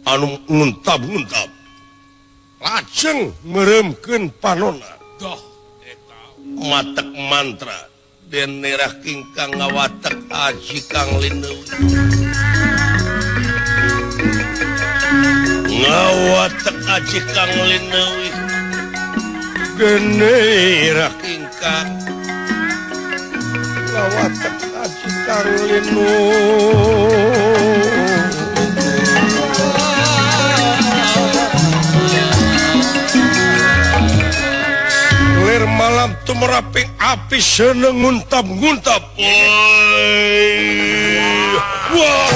anu nguntab-nguntab lajeng meureumkeun panonna matek mantra den nerah kingkang ngawatek aji kang lindeung ngawatek aji kang lindeung generah kingkang ngawatek aji kang lindeung. Lir malam tumeraping api seneng nguntap-nguntap. Wah.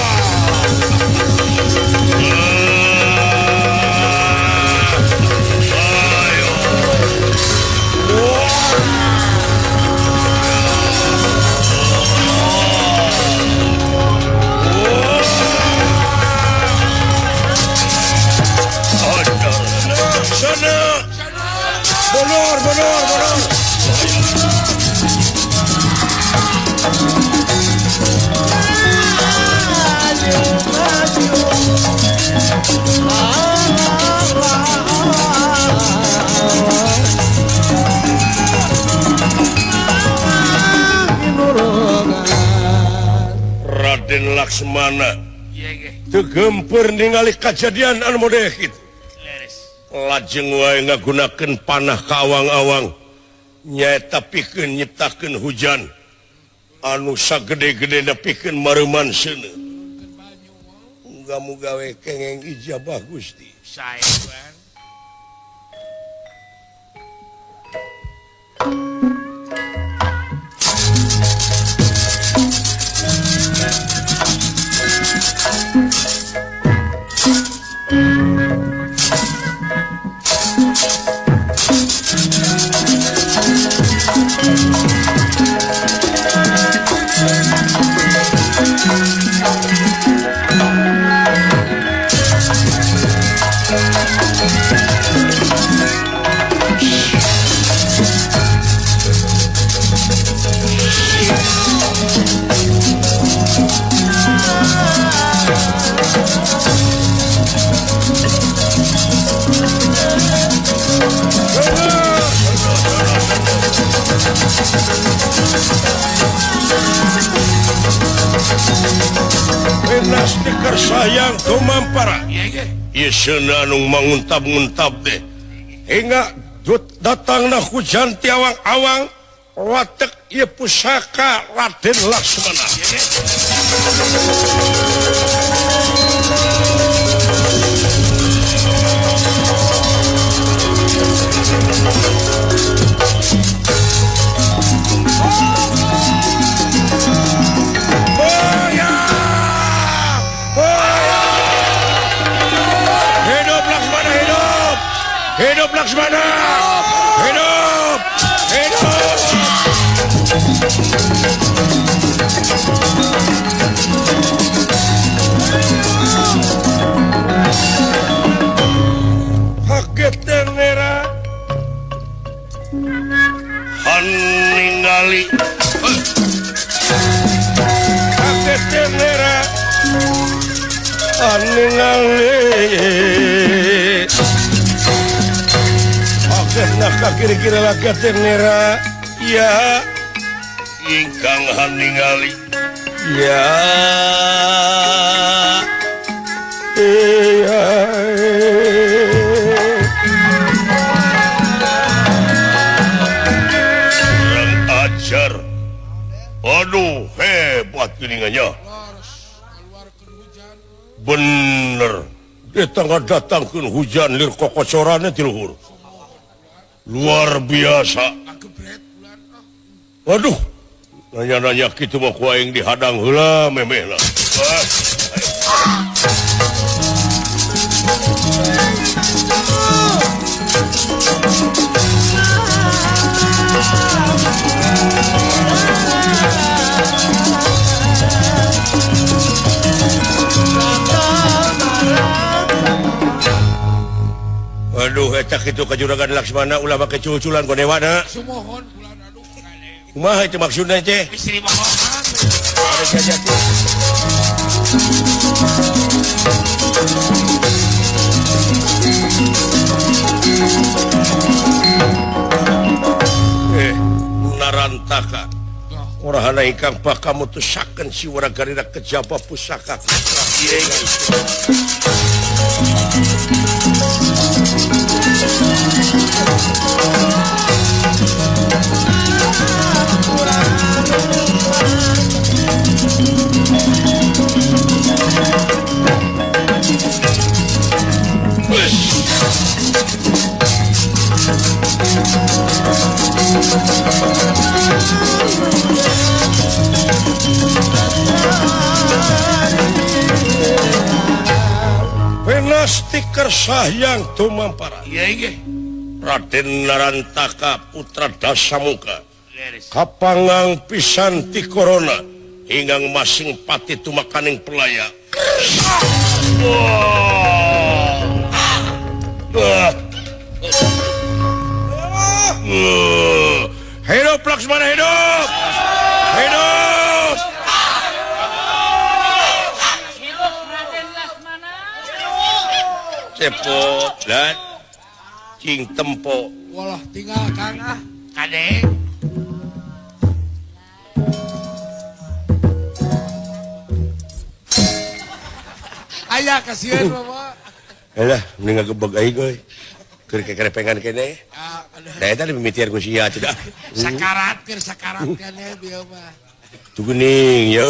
Sana. Bonor, bonor, bonor. Maju, maju. Laksmana teu geumpeur ningali kajadian anu model kitu. Lajeng wae ngagunakeun panah ka awang-awang nyaeta pikeun nyiptakeun hujan anu sagede-gedena pikeun mareuman seuneu. Muga-muga we kengeng ijabah Gusti. Sae Tuhan. Stiker sayang tumampara anu manguntab-nguntab deh hingga datangna hujan ti awang-awang watek ieu pusaka Raden Laksmana. Hidup Laksmana! Hidup! Hidup! Kaget nera han ningali kaget nera han ningali nah kira-kira nera ya ingkang ningali ya iya kurang ajar. Aduh hebat geningannya bener di tengah datangkeun hujan lir kokocorannya ti luhur. Luar biasa. Waduh, nanya-nanya kitu mah ku aing dihadang heula memeh lah. Aduh, eta kitu ka Juragan Laksmana ulah make cuculan ku dewana. Sumohon bulan aduh kale. Kumaha itu maksudna teh? Istri mohonan. Ada jati. Narantaka. Orahana ingkang bakal mutusakeun si waragarina kejaba pusaka. Stiker Sahyang Tumampara Raden Narantaka Putra Dasamuka kapangang pisan ti corona hingga masing pati tumakaning pelaya. Hidup Laksmana, hidup! Hidup! Cepot dan cing tempo. Walah tinggal kang ah. Kade. Bahaya kasihan mama. Alah, mending ngagebeg aing euy. Keur kekerepengan kene. Da eta dimimitian ku sia cenah. Sakarat keur sakarat kene bieu mah. Tuh geuning ya.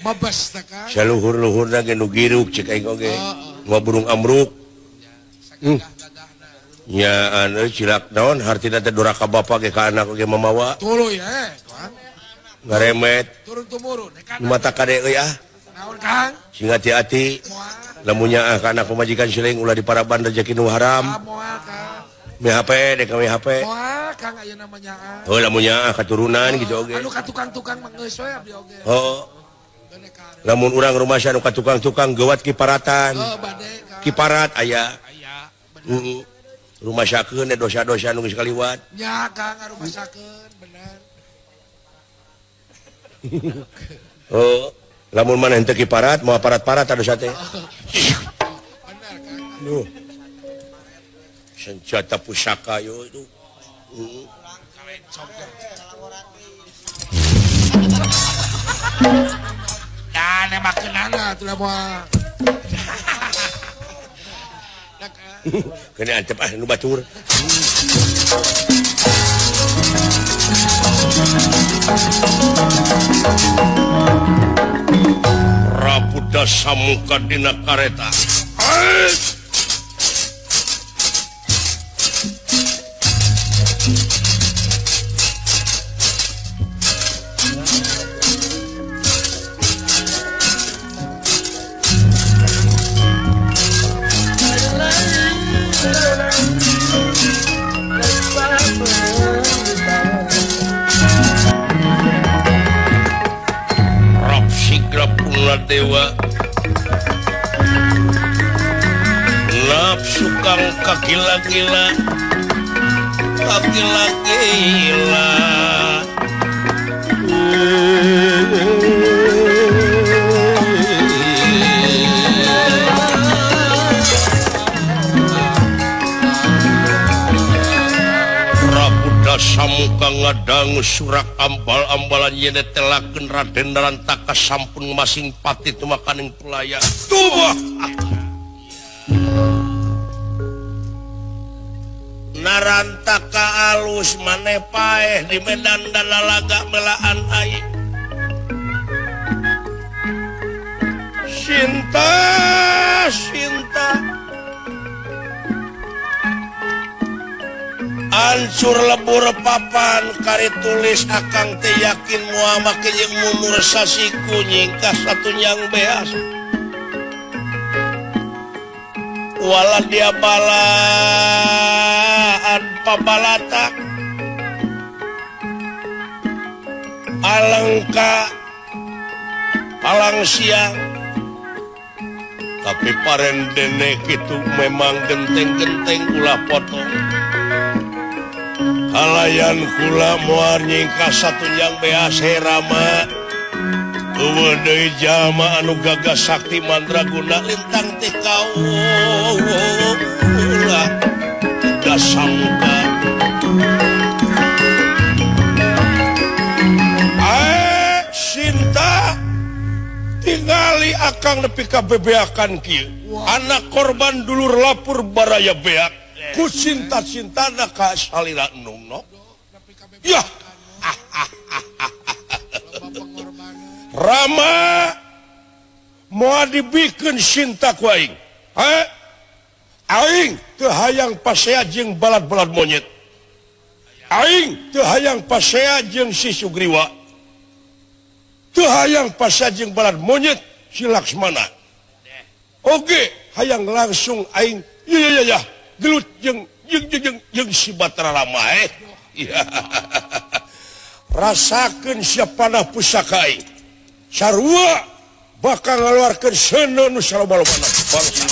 Bebas teh Kang. Saluhur-luhurna ge nu giruk cek aing oge. Moal burung amruk. Nya anu cilak naon hartina teh doraka bapa ge ka anak oge mamawa. Tuluy Kang. Ngaremet. Turun tumurun. Mata kade euy ah. Naon Kang? Sing hati-hati. Lamun nyaah ka anak pamajikan siling ulah diparaban rezeki nu haram. Moal Kang. Mi HP dek mi HP. Moal Kang ayeuna mah nyaah. Oh lamun nyaah katurunan gitu oge. Anu ka tukang-tukang mah geus we abdi oge. Oh. Lamun urang rumasa anu ka tukang-tukang geuwat kiparatan. Oh bade Kang. Kiparat aya. Aya. Heeh. Rumasakeun dosa-dosa nu geus kaliwat. Nya Kang ngarumasakeun bener. Oh. Lamun mana henteu kiparat moal parat-parat dosa teh. Bener Kang. Duh. Senjata pusaka yo itu. Ya nemakeunana atuh moal. Kena antep ah nu batur. Prabu Dasamuka dina kareta. Dewa nafsu kang kagila-gila kagila-gila Prabu Dasamuka ngadangu surak ambal-ambalan yen telakeun Raden Narantaka sampun masing pati tumakaning pelaya. Tubuh Narantaka alus maneh paeh di medan dan lalaga melaan aing. Cinta cinta ancur lebur papan kari tulis akang teh yakin moal make jeung mundur sasiku nyingkah satunyang beas wala dia balaan pabalatak alengka palang siang tapi parendene kitu memang genteng-genteng ulah potong kalayan kula moal nyingkah satunjang beas Rama eueuh deui jalma anu gagah sakti mandraguna lintang teh kaula Dasamuka. Sinta tingali akang nepi ka bebeakan kieu anak korban dulur lapur baraya beak ku cinta-cintana ka salira nungno. Yah. Rama moal dibikeun cinta ku aing. Ha? Aing teu hayang pasea jeung balad-balad monyet. Aing teu hayang pasea jeung si Sugriwa. Teu hayang pasea jeung balad monyet si Laksmana. Oge hayang langsung aing ya ya ya gelut jeung jeung jeung jeung si Batara Rama eh. Rasakeun sia panah pusaka aing. Sarua bakal ngaluarkeun seuneu nu saloba-lobana bangsa.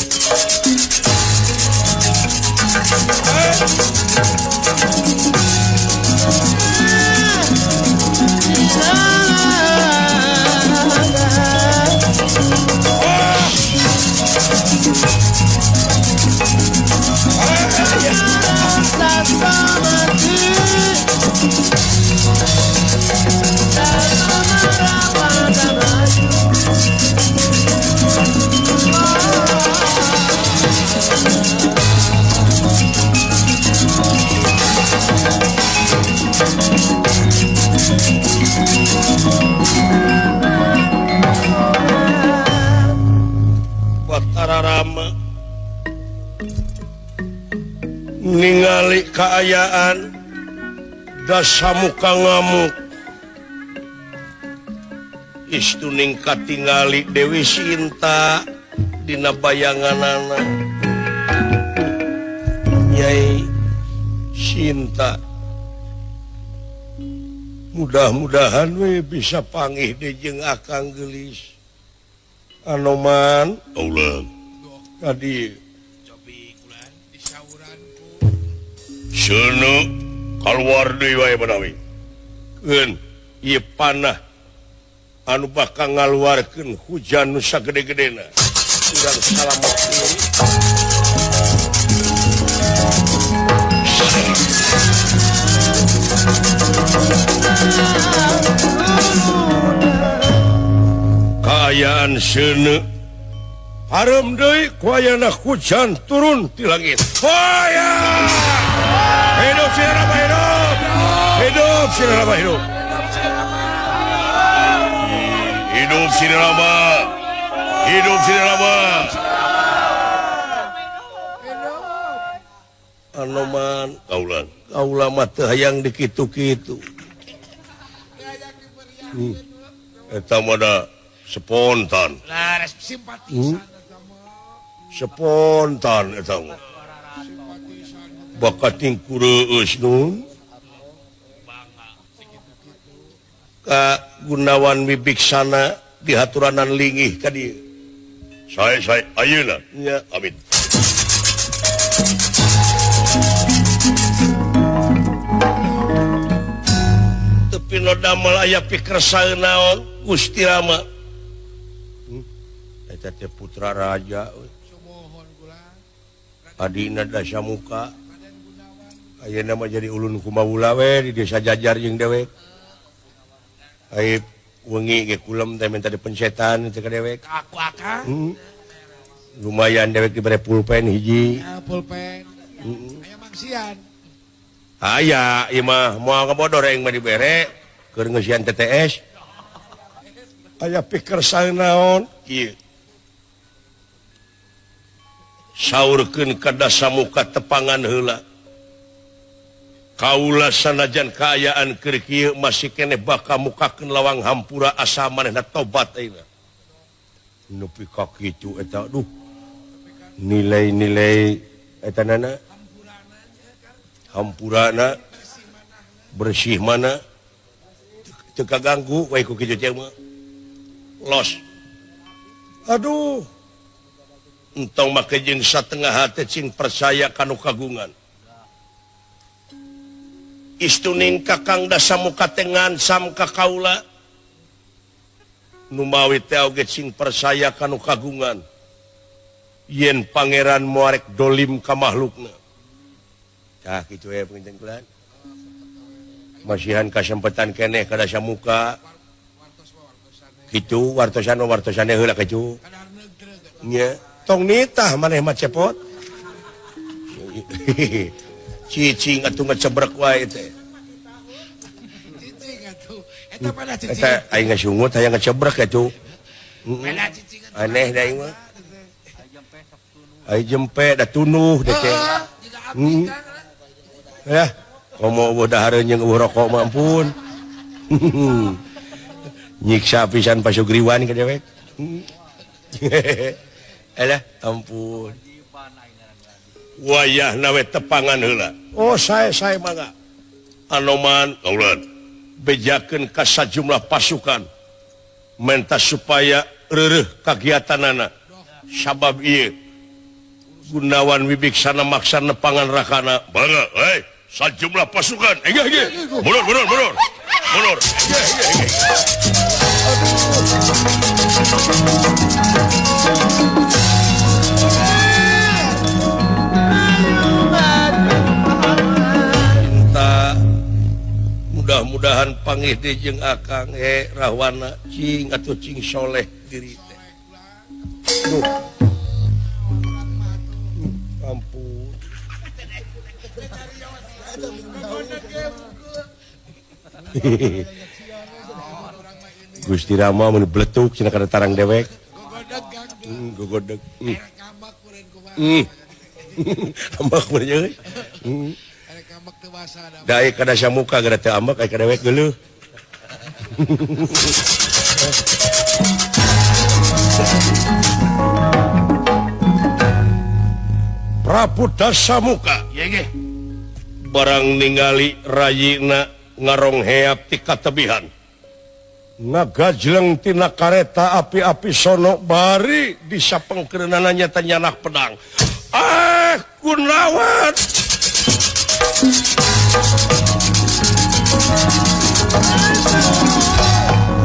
Ningali kaayaan Dasamuka ngamuk. Istuning katingali Dewi Sinta dina bayanganana. Nyai Sinta, mudah-mudahan we bisa pangih deui jeung Akang geulis. Anoman ulah tadi seuneu kaluar deui wae manawi. Keun ieu panah anu bakal ngaluarkeun hujan nu sagede-gedena. Urang salamet deui. Kaayaan seuneu hareum deui ku ayana hujan turun ti langit. Hoya! Hidup si Rama hidup. Hidup si Rama hidup. Hidup si Rama. Hidup si Rama. Anoman kaulan. Kaula mah teu hayang dikitu-kitu. Eta mah da spontan. Spontan eta mah. Bakat kureus nun ka Gunawan Wibiksana di haturanan lingih ka dieu. Sae sae ayeuna nya amin. Teu pino damel aya pikersa naon Gusti Rama. Eta teh putra raja. Adina Dasamuka. Ayeuna mah jadi ulun kumaula we di desa Jajar jeung dewek. Ai wengi ge kulem teh minta dipencetan teh ka dewek. Aku akang. Lumayan dewek dibere pulpen hiji. Ya, pulpen. Aya mangsian. Aya, ieu mah moal ngabodor aing mah dibere keur ngeusian TTS. Aya pikersa naon kieu. Saurkeun ka Dasamuka tepangan heula. Kaula sanajan kaayaan keur kieu masih keneh bakal mukakeun lawang hampura asa manehna tobat ayeuna. Nepi ka kitu eta aduh. Nilai-nilai eta nana hampurana bersih mana teu kaganggu we ku kitu teh mah. Los. Aduh. Entong make jeung satengah hate cing percaya kanu kagungan. Istuning Kakang Dasamuka teh ngansam ka kaula. Numawi teh oge cing percaya kanu kagungan. Yen pangeran moarek dolim ka makhlukna. Tah kitu we panginten kulan. Masihan kasempetan keneh ka Dasamuka. Kitu wartosan wartosane heula kitu. Nya, tong nitah maneh mah cepot. Cicing atuh ngecebrek wae teh. Cicing atuh. Eta pada cicing. Eta aing ngasungut hayang ngecebrek atuh. Aneh da aing mah. Ai jempe da tunuh da teh. Ya, komo eueuh dahareun jeung eueuh rokok mah ampun. Nyiksa pisan pasugriwan ka dewek. Alah, ampun. Wayahna we tepangan heula. Oh, sae sae mangga. Anoman kaulan bejakeun ka sajumlah pasukan menta supaya reureuh kagiatanana. Sabab ieu Gunawan Wibiksana maksa nepangan rakana. Bangga, hei, sajumlah pasukan. Engah ge. Mundur, mundur, mundur. Mundur. Engah, engah, engah. Mudah-mudahan pangih deui jeung Akang he Rahwana cing atuh cing soleh diri teh. Duh. Ampun. Gusti Rama mun bletuk cenah kana tarang dewek. Gogodeg. Ambek mah euy. Da aya ka Dasamuka gara teu ambek aya ka dewek geuleuh. Prabu Dasamuka barang ningali rayina ngarongheap ti katebihan ngagajleng tina kareta api-api sono bari disapengkeunana nyata nyanak pedang. Ah Gunawan,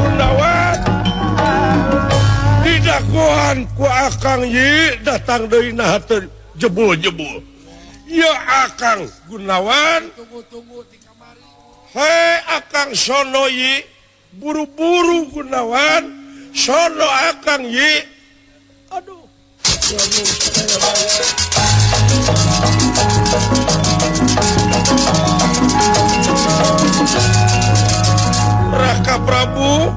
Gunawan didagoan ku Akang yi datang deui nah teu jebul-jebul. Ya Akang Gunawan, tunggu-tunggu di kamari. Hei Akang sono yi, buru-buru Gunawan, sono Akang yi. Aduh. Raka Prabu,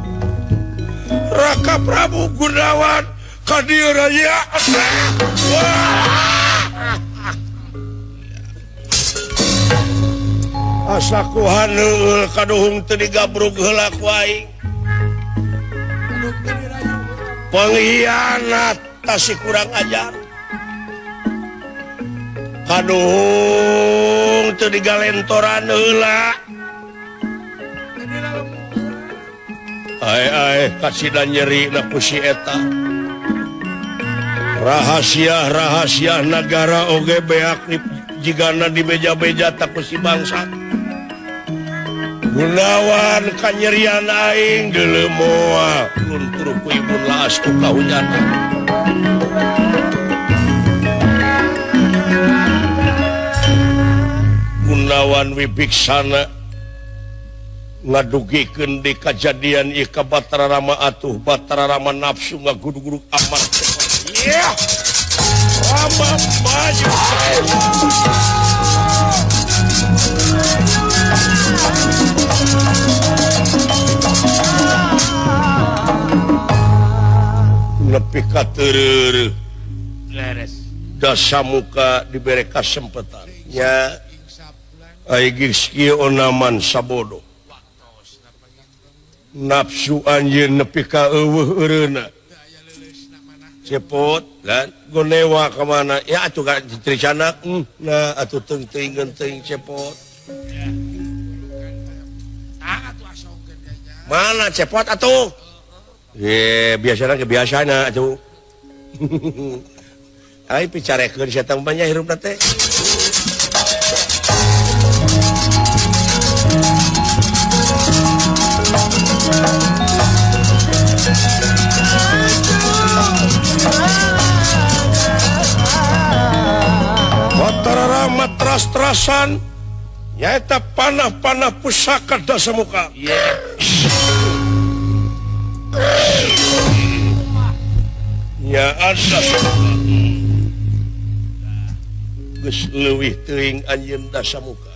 Raka Prabu Gunawan, ka dieu raya. Wah. Asa ku haneul kaduhung teu digabrug heula ku aing. Pengkhianat tasih kurang ajar. Kaduhung teu digalentoran heula. Ai ai kasida nyeri na ku si eta. Rahasia-rahasia nagara oge beak jigana di beja-beja tak ku si bangsa. Gunawan kanyerian aing geuleuh moal luntur ku ibun laas ku kahujanan. Gunawan Wibiksana ngadugikeun di kajadian ieu ka Batara Rama atuh Batara Rama nafsu ngagudugudug amat. Yeah. Rama maju. Nepi ka teureureuh. Dasamuka dibere kasempetan. Nya ai geus kieu onaman sabodo. Nafsu anjeun nepi ka eueuh eureuna. Cepot lan gonewa ka mana? Ya atuh ka tricanak. Nah atuh teuing teuing cepot. Mana cepot atuh? Biasana kebiasaan atuh. Ai picarekeun sia teh banyak hirupna teh. Batara Rama teras-terasan nyaeta panah-panah pusaka Dasamuka. Ya Dasamuka. Geus leuwih teuing anjeun Dasamuka.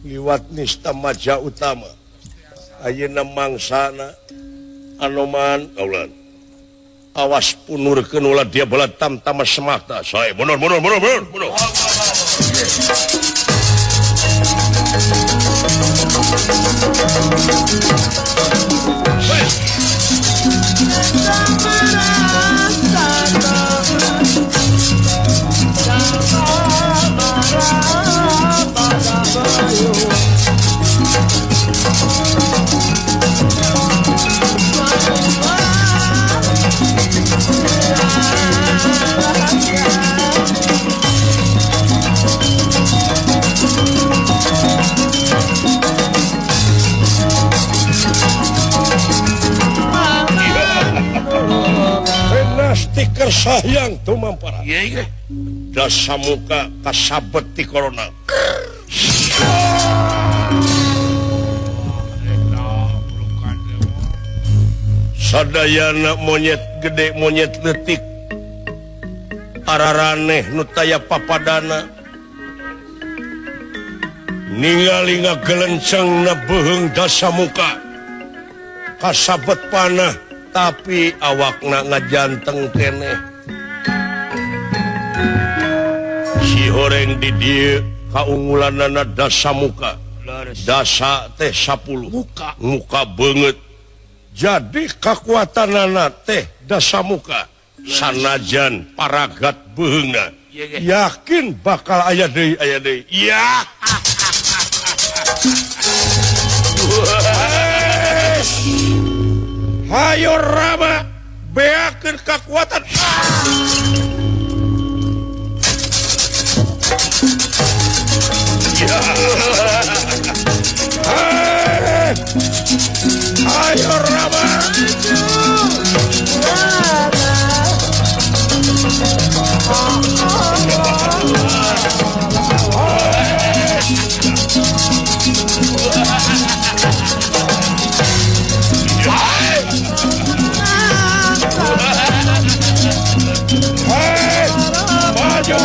Liwat nista maja utama. Ayeuna mangsana Anoman kaulan. Awas punurkeun ulah dia belat tamtama semata. Sae mundur mundur mundur mundur mundur. Stiker sayang tumampara. Dasamuka kasabet ti corona. Sadayana monyet gede monyet leutik araraneh nu taya papadana ningali ngagelenceng na beuheung Dasamuka kasabet panah tapi awakna ngajanteng keneh. Si horeng di dieu kaunggulanana dasa muka. Dasa teh 10 muka. Muka beungeut. Jadi kakuatanana teh dasa muka. Sanajan paragat beuheungna. Yakin bakal aya deui aya deui. Iya. Hayo Rama beakeun kakuatan. Ayo Rama. Maju.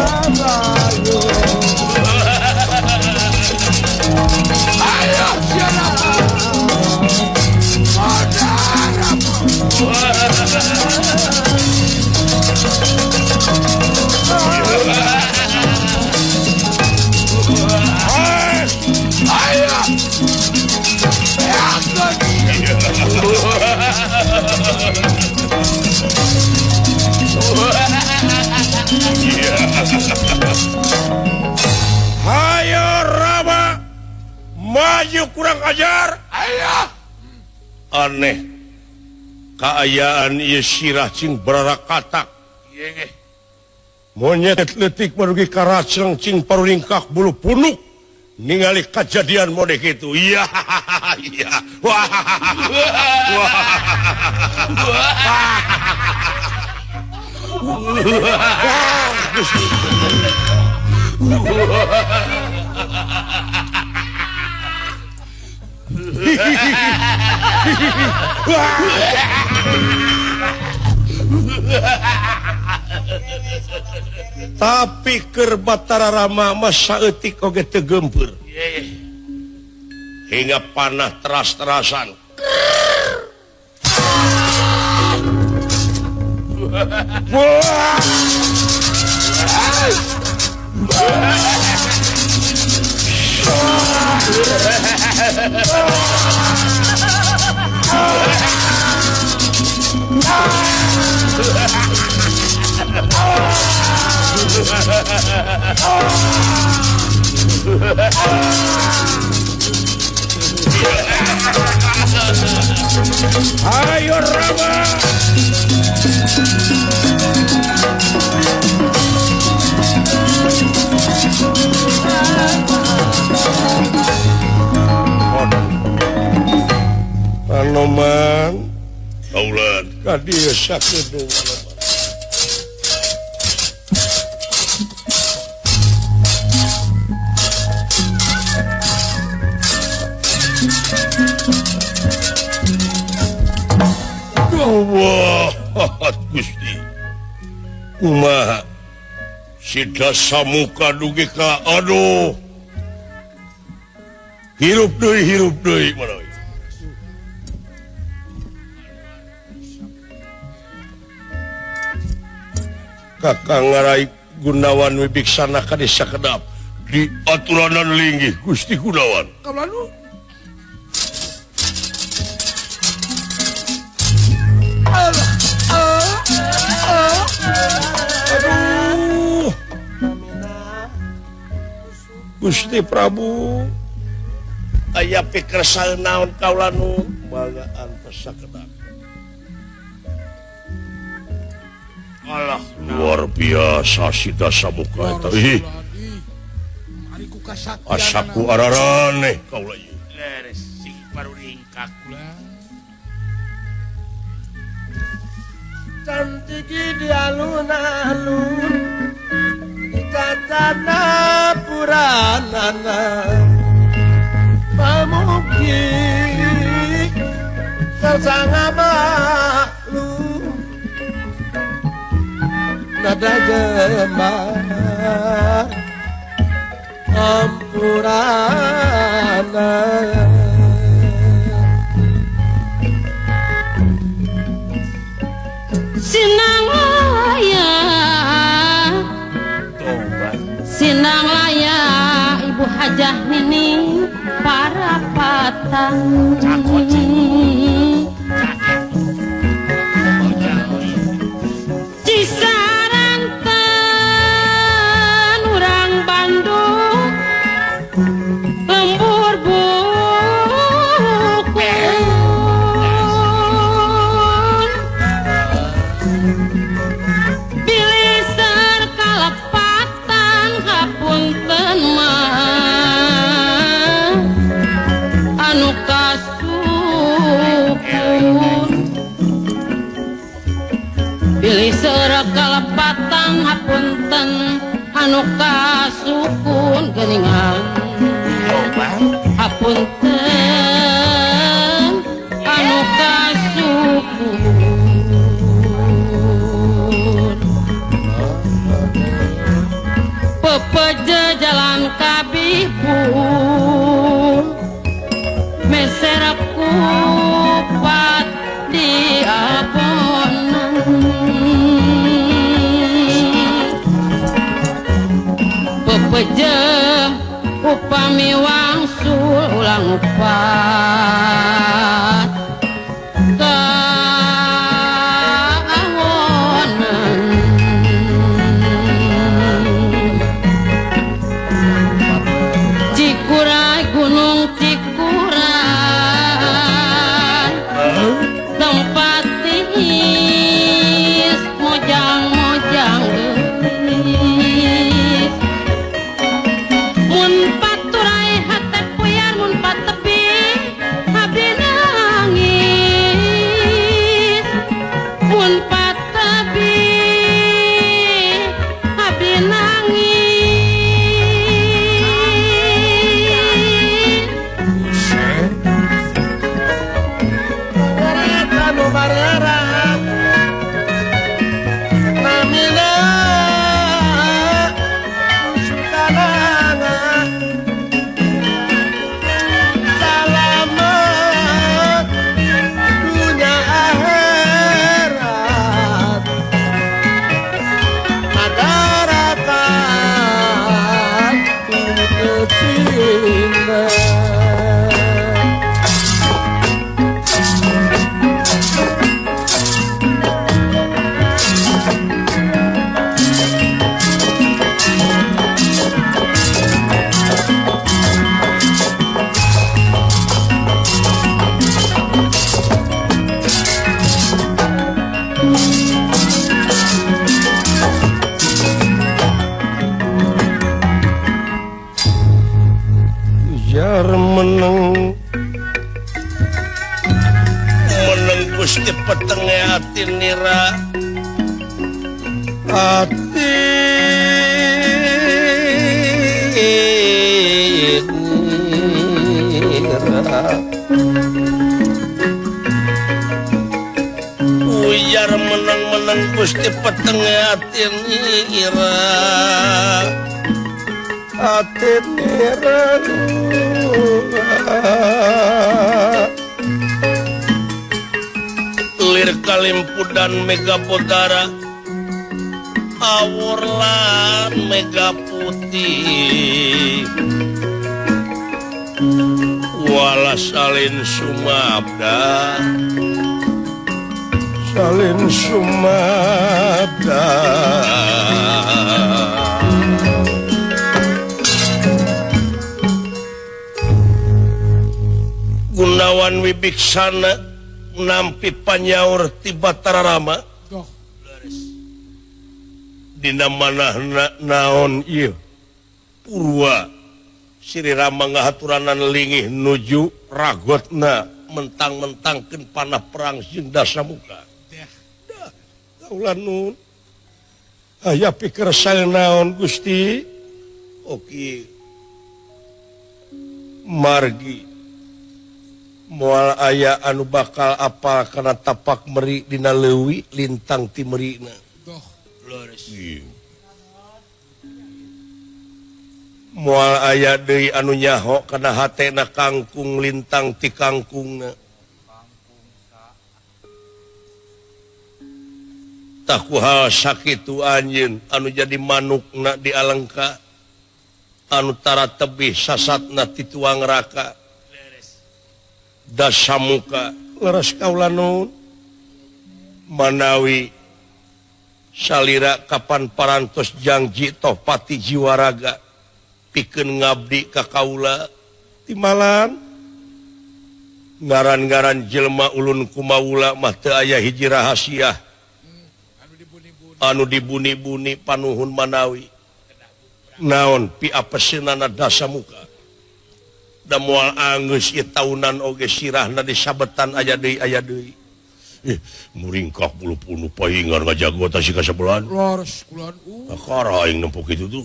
Ayo siapa? Hayo Rama, maju kurang ajar. Ayo. Aneh kaayaan ieu sirah cing bararakatak. Monyet leutik marugi karaceng cing paruringkak bulu punuk ningali kajadian mode kitu. Iya iya. Wah. Tapi keur Batara Rama mah saeutik oge teu geumpeur. Hingga panah teras-terasan. Ayo Rama. Anoman kaulan ka dieu sakedeung Anoman. Allah Gusti kumaha si Dasamuka dugi ka aduh hirup deui manawi. Kakang Ngarai Gunawan Wibiksana ka desa Kedap di aturanan linggih Gusti Gunawan. Kaulanu aduh Gusti Prabu aya pikersa naon kaulanu mangga antos sakedap. Allah luar biasa si Dasamuka eta ih asaku araraneh kaula ieu leres sing paruringkak kula cantik di alun-alun di kacana puranana pamugi tersanga maklum nada gemar ampurana. Sinang waya Sindang Laya Ibu Hajah Nining Parapatan Cisaranten urang Bandung lembur bukun bilih seur kalepatan hapunten mah anu kasukun bilih seur kalepatan hapunten anu kasukun geuningan hapunten anu kasukun pepeje jalan kabihpun meser kupat di abonan pepeje upami wangsul ulang upat kaangonan Cikuray Gunung Cikuray tempat tiis mojang-mojang geulis mun paturai hate puyar mun patebi abdi nangis mun patebi abdi nangis Anu barerat namina Sutanana salamet dunya akhirat madaratan putus cinta. Ujar meneng meneng Gusti petenge ati nira ati nira ujar meneng-meneng Gusti petenge ati nira ati nira lir kalimpudan mega podara awur lan mega putih wala salin sumabda salin sumabda Gunawan Wibiksana nampi panyaur ti Batara Rama dina manahna naon ieu Purwa Sri Rama ngahaturanan lingih nuju ragotna mentang-mentangkeun panah perang jeung Dasamuka. Dah kaula nun aya pikir saya naon Gusti oke margi moal aya anu bakal apal kana tapak meri dina leuwi lintang ti merina. Moal aya deui anu nyaho kana hatena kangkung lintang ti kangkungna. Tah ku hal sakitu anjeun anu jadi manukna di Alengka. Anu tara tebih sasatna ti tuang raka. Dasamuka leres kaula nuhun. Manawi salira kapan parantos jangji toh pati jiwaraga pikeun ngabdi ka kaula timalan ngaran-ngaran jelema ulun kumaula mah teu aya hiji rahasia anu dibuni-buni panuhun manawi naon piapeseunana Dasamuka da moal anggeus ieu taunan oge sirahna disabetan aya deui aya deui. Muringkak bulu punu pahingan ngajago ta si kasebelahan. Leres kulan. Kakara aing nempo kitu tuh.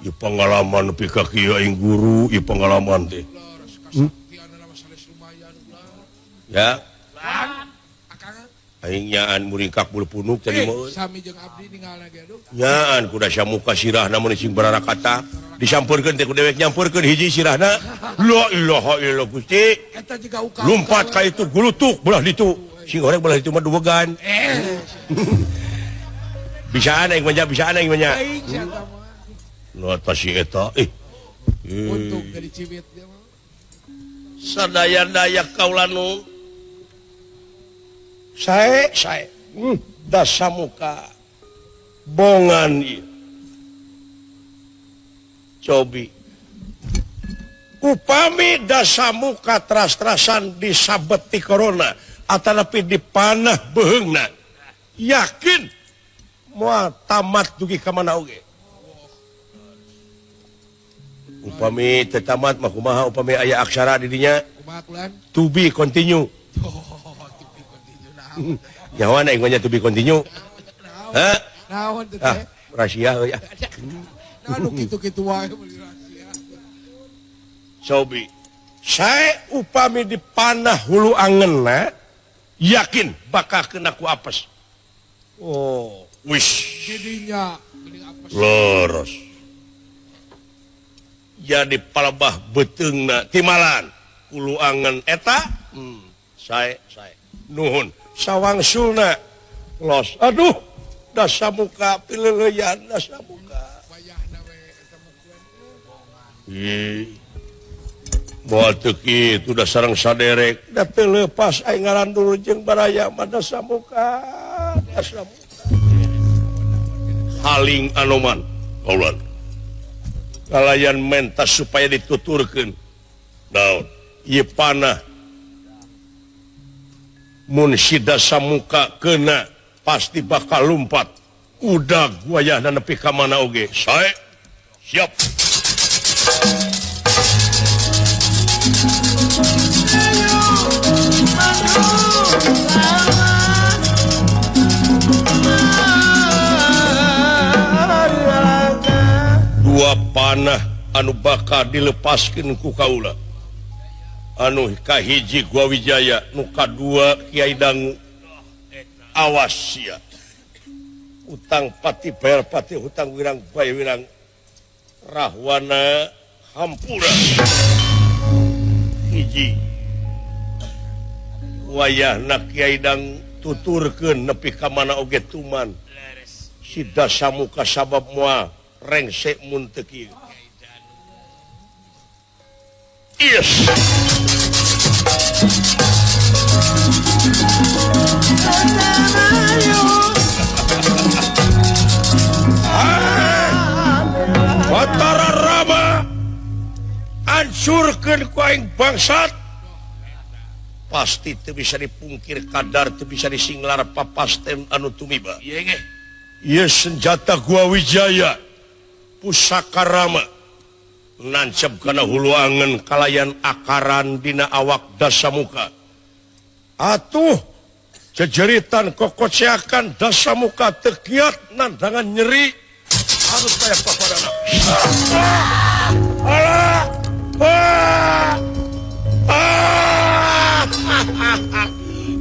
Ieu pengalaman nepi ka kieu aing guru, ieu pengalaman teh. Ya. Aing nyaan muringkak bulu punuk tadi mah. Sami jeung abdi ningalna ge aduh. Nyaan ku Dasamuka sirahna mun sing bararakata. Disampeurkeun teh ku dewek nyampeurkeun hiji sirahna. La ilaha illallah Gusti. Eta jiga uka. Lumpat ka itu gulutuk belah ditu. Sing goreng belah ditu mah duwegan. Bisaan aing mah bisaan aing mah nya. Nu atas si eta Untung dari cibit dia mah. Sadaya-daya kaula nu sae sae. Dasamuka bongan ieu. Cobi upami Dasamuka teras-terasan disabeti corona atanapi dipanah beheungna yakin moal tamat dugi ka mana oge. Upami teu tamat mah kumaha upami aya aksara di dinya to be continue. Nyawa aing mah nya to be continue. Hah? Naon teh? Rahasia euy. Anu kitu-kitu wae meuli rahasia. Cobi sae upami dipanah hulu angenna yakin bakal kena ku apes. Oh, wis. Jadinya geuning apes. Leres. Jadi palebah beuteungna timalan hulu angen eta sae sae. Nuhun sawangsulna los. Aduh, Dasamuka pileuleyan Dasamuka. Moal teu kitu da sareng saderek da teu leupas aing ngaran dulur jeung baraya mah Dasamuka Dasamuka haling anoman kaulan kalayan menta supaya dituturkeun naon ieu panah mun si Dasamuka keuna pasti bakal lumpat udag wayahna nepi ka mana oge sae siap. Dua panah anu bakal dilepaskeun ku kaula anu kahiji Gua Wijaya nu kadua Kiai Dangu. Awas sia utang pati bayar pati hutang wirang bay wirang rahwana hampura hiji wayahna Kiai Dang tuturkeun nepi ka mana oge tuman si Dasamuka sabab moal rengsek mun teu kieu. Yes. Batara Rama hancurkeun ku aing bangsat. Pasti teu bisa dipungkir kadar teu bisa disinglar papasten anu tumiba. Ieu senjata Gua Wijaya pusaka Rama nancep kana hulu angen kalayan akaran dina awak Dasamuka. Atuh jejeritan kokoceakan Dasamuka teu kiat nandangan nyeri harus kaya papadana. Alah! Ah!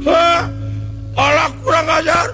Ah! Alah kurang ajar.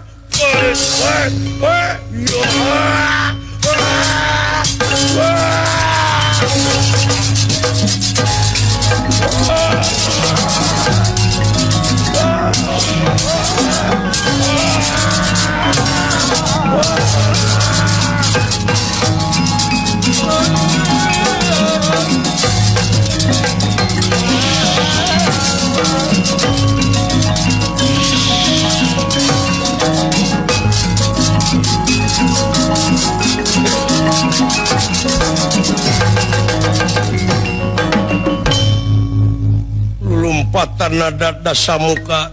Patanada Dasamuka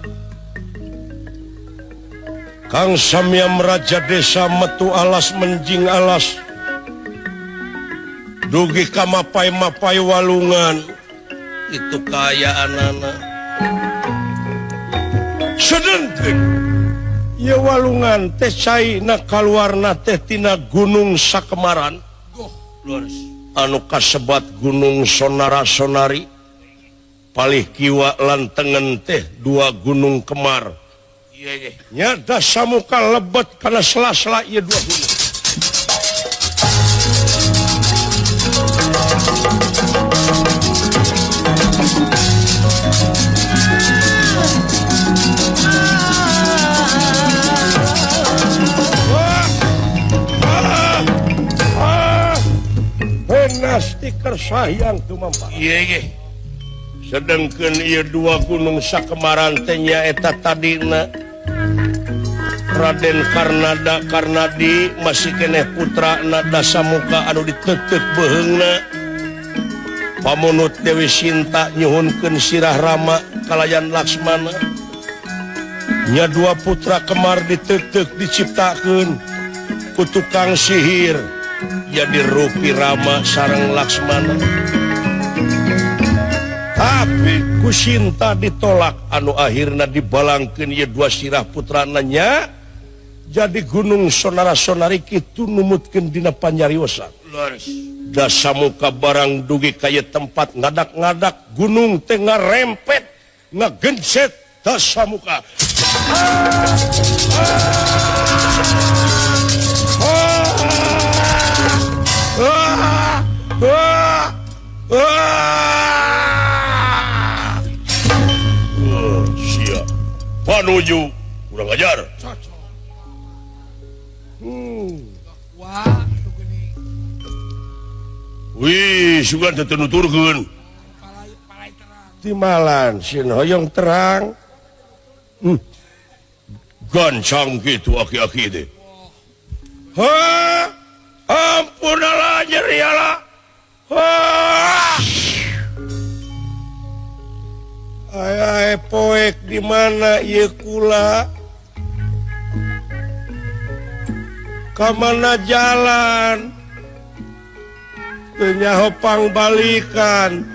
Kang Samyam Raja Desa metu alas menjing alas dugi ka mapai-mapai walungan itu kaayaanana sedengkeun ieu walungan teh caina kaluarna teh tina Gunung Sakemaran anu kasebat Gunung Sonara Sonari palih kiwa lan tengen teh dua Gunung Kemar. Nya Dasamuka lebet kana sela-sela ieu dua gunung. Penasti kersayang tumampa. Ieu ge. Sedengkeun ieu dua gunung Sakemaran teh nyaeta tadina Raden Karnada Karnadi masih keneh putra Dasamuka anu diteuteup beuheungna pamunut Dewi Sinta nyuhunkeun sirah Rama kalayan Laksmana nya dua putra Kemar diteuteup diciptakeun ku tukang sihir jadi rupi Rama sareng Laksmana tapi ku Sinta ditolak anu akhirna dibalangkeun ieu dua sirah putrana nya jadi Gunung Sonara Sonari kitu numutkeun dina panyariosan. Dasamuka barang dugi ka ieu tempat ngadak-ngadak gunung teh ngarempet ngagencet Dasamuka. Sia panuju kurang ajar. Wih, sugan teu nuturkeun. Timalan sieun hoyong terang. Gancang kitu aki-aki teh. Ha! Ampun ala nyeri ala. Ha! Aya poek di mana ieu kula? Ka mana jalan? Teu nyaho pangbalikan.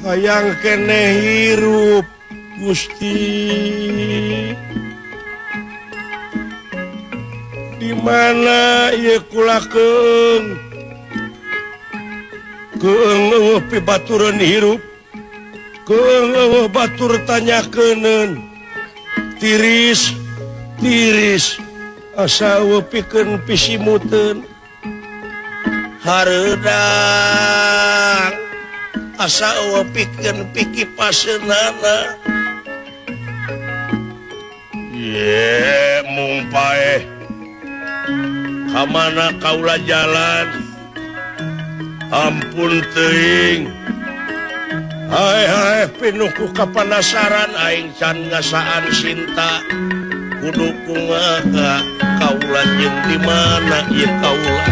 Hayang keneh hirup Gusti. Di mana ieu kula keung? Keung eueuh pibatureun hirup. Keung eueuh batur tanyakeunun. Tiris, tiris asa eueuh pikeun pisimuteun. Hareudang asa eueuh pikeun pikipaseunana. Ye mung paeh ka mana kaula jalan ampun teuing. Hai hai pinuh ku kapanasaran aing can ngasaan Sinta kudu kumaha kaula jeung di mana ieu kaula.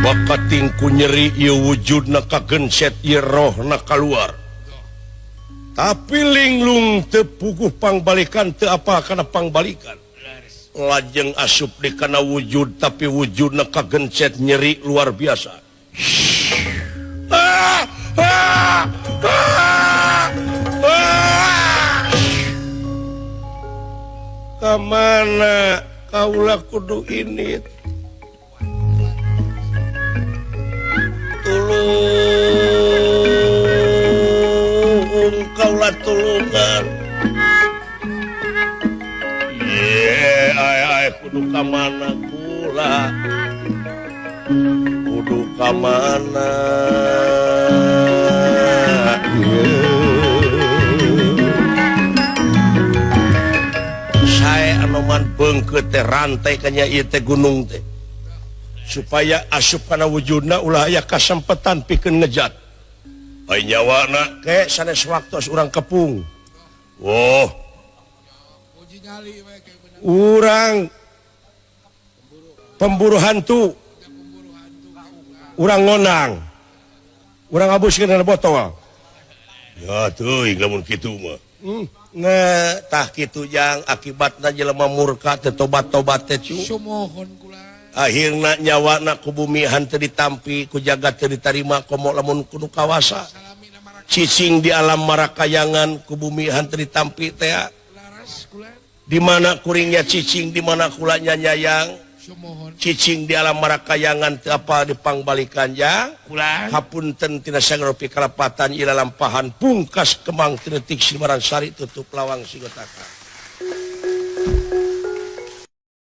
Bakating ku nyeri ieu wujudna kagencet ieu rohna kaluar. Tapi linglung teu puguh pangbalikan teu apa kana pangbalikan. Lajeng asup di kana wujud tapi wujudna kagencet nyeri luar biasa. Ah, ah, ah, ah. Kamana kaula kudu ini? Tulung kaula tulungan. Ye ai ai kudu kamana kula? Kudu kamana? Sae anoman beungkeut teh rantai kanya ieu teh gunung teh. Supaya asup kana wujudna ulah aya kasempetan pikeun ngejat. Ai nyawana ke sanes waktos urang kepung. Woh. Urang pemburu hantu. Urang ngonang. Urang ngabuskeun dina botol. Ya teuing lamun kitu mah. Tah kitu jang akibatna jelema murka teu tobat-tobat teh cu. Sumuhun kula. Akhirna nyawana ku bumi henteu ditampi ku jagat teu ditarima komo lamun kudu kawasa. Cicing di alam marakayangan ku bumi henteu ditampi teh. Di mana kuringnya cicing, di mana kulanya nyayang. Cicing di alam marakayangan teu apa dipangbalikan jang. Hapunten tina sangropi kalepatan ila lampahan pungkas kemang tinetik Simaran Sari tutup lawang Singotaka.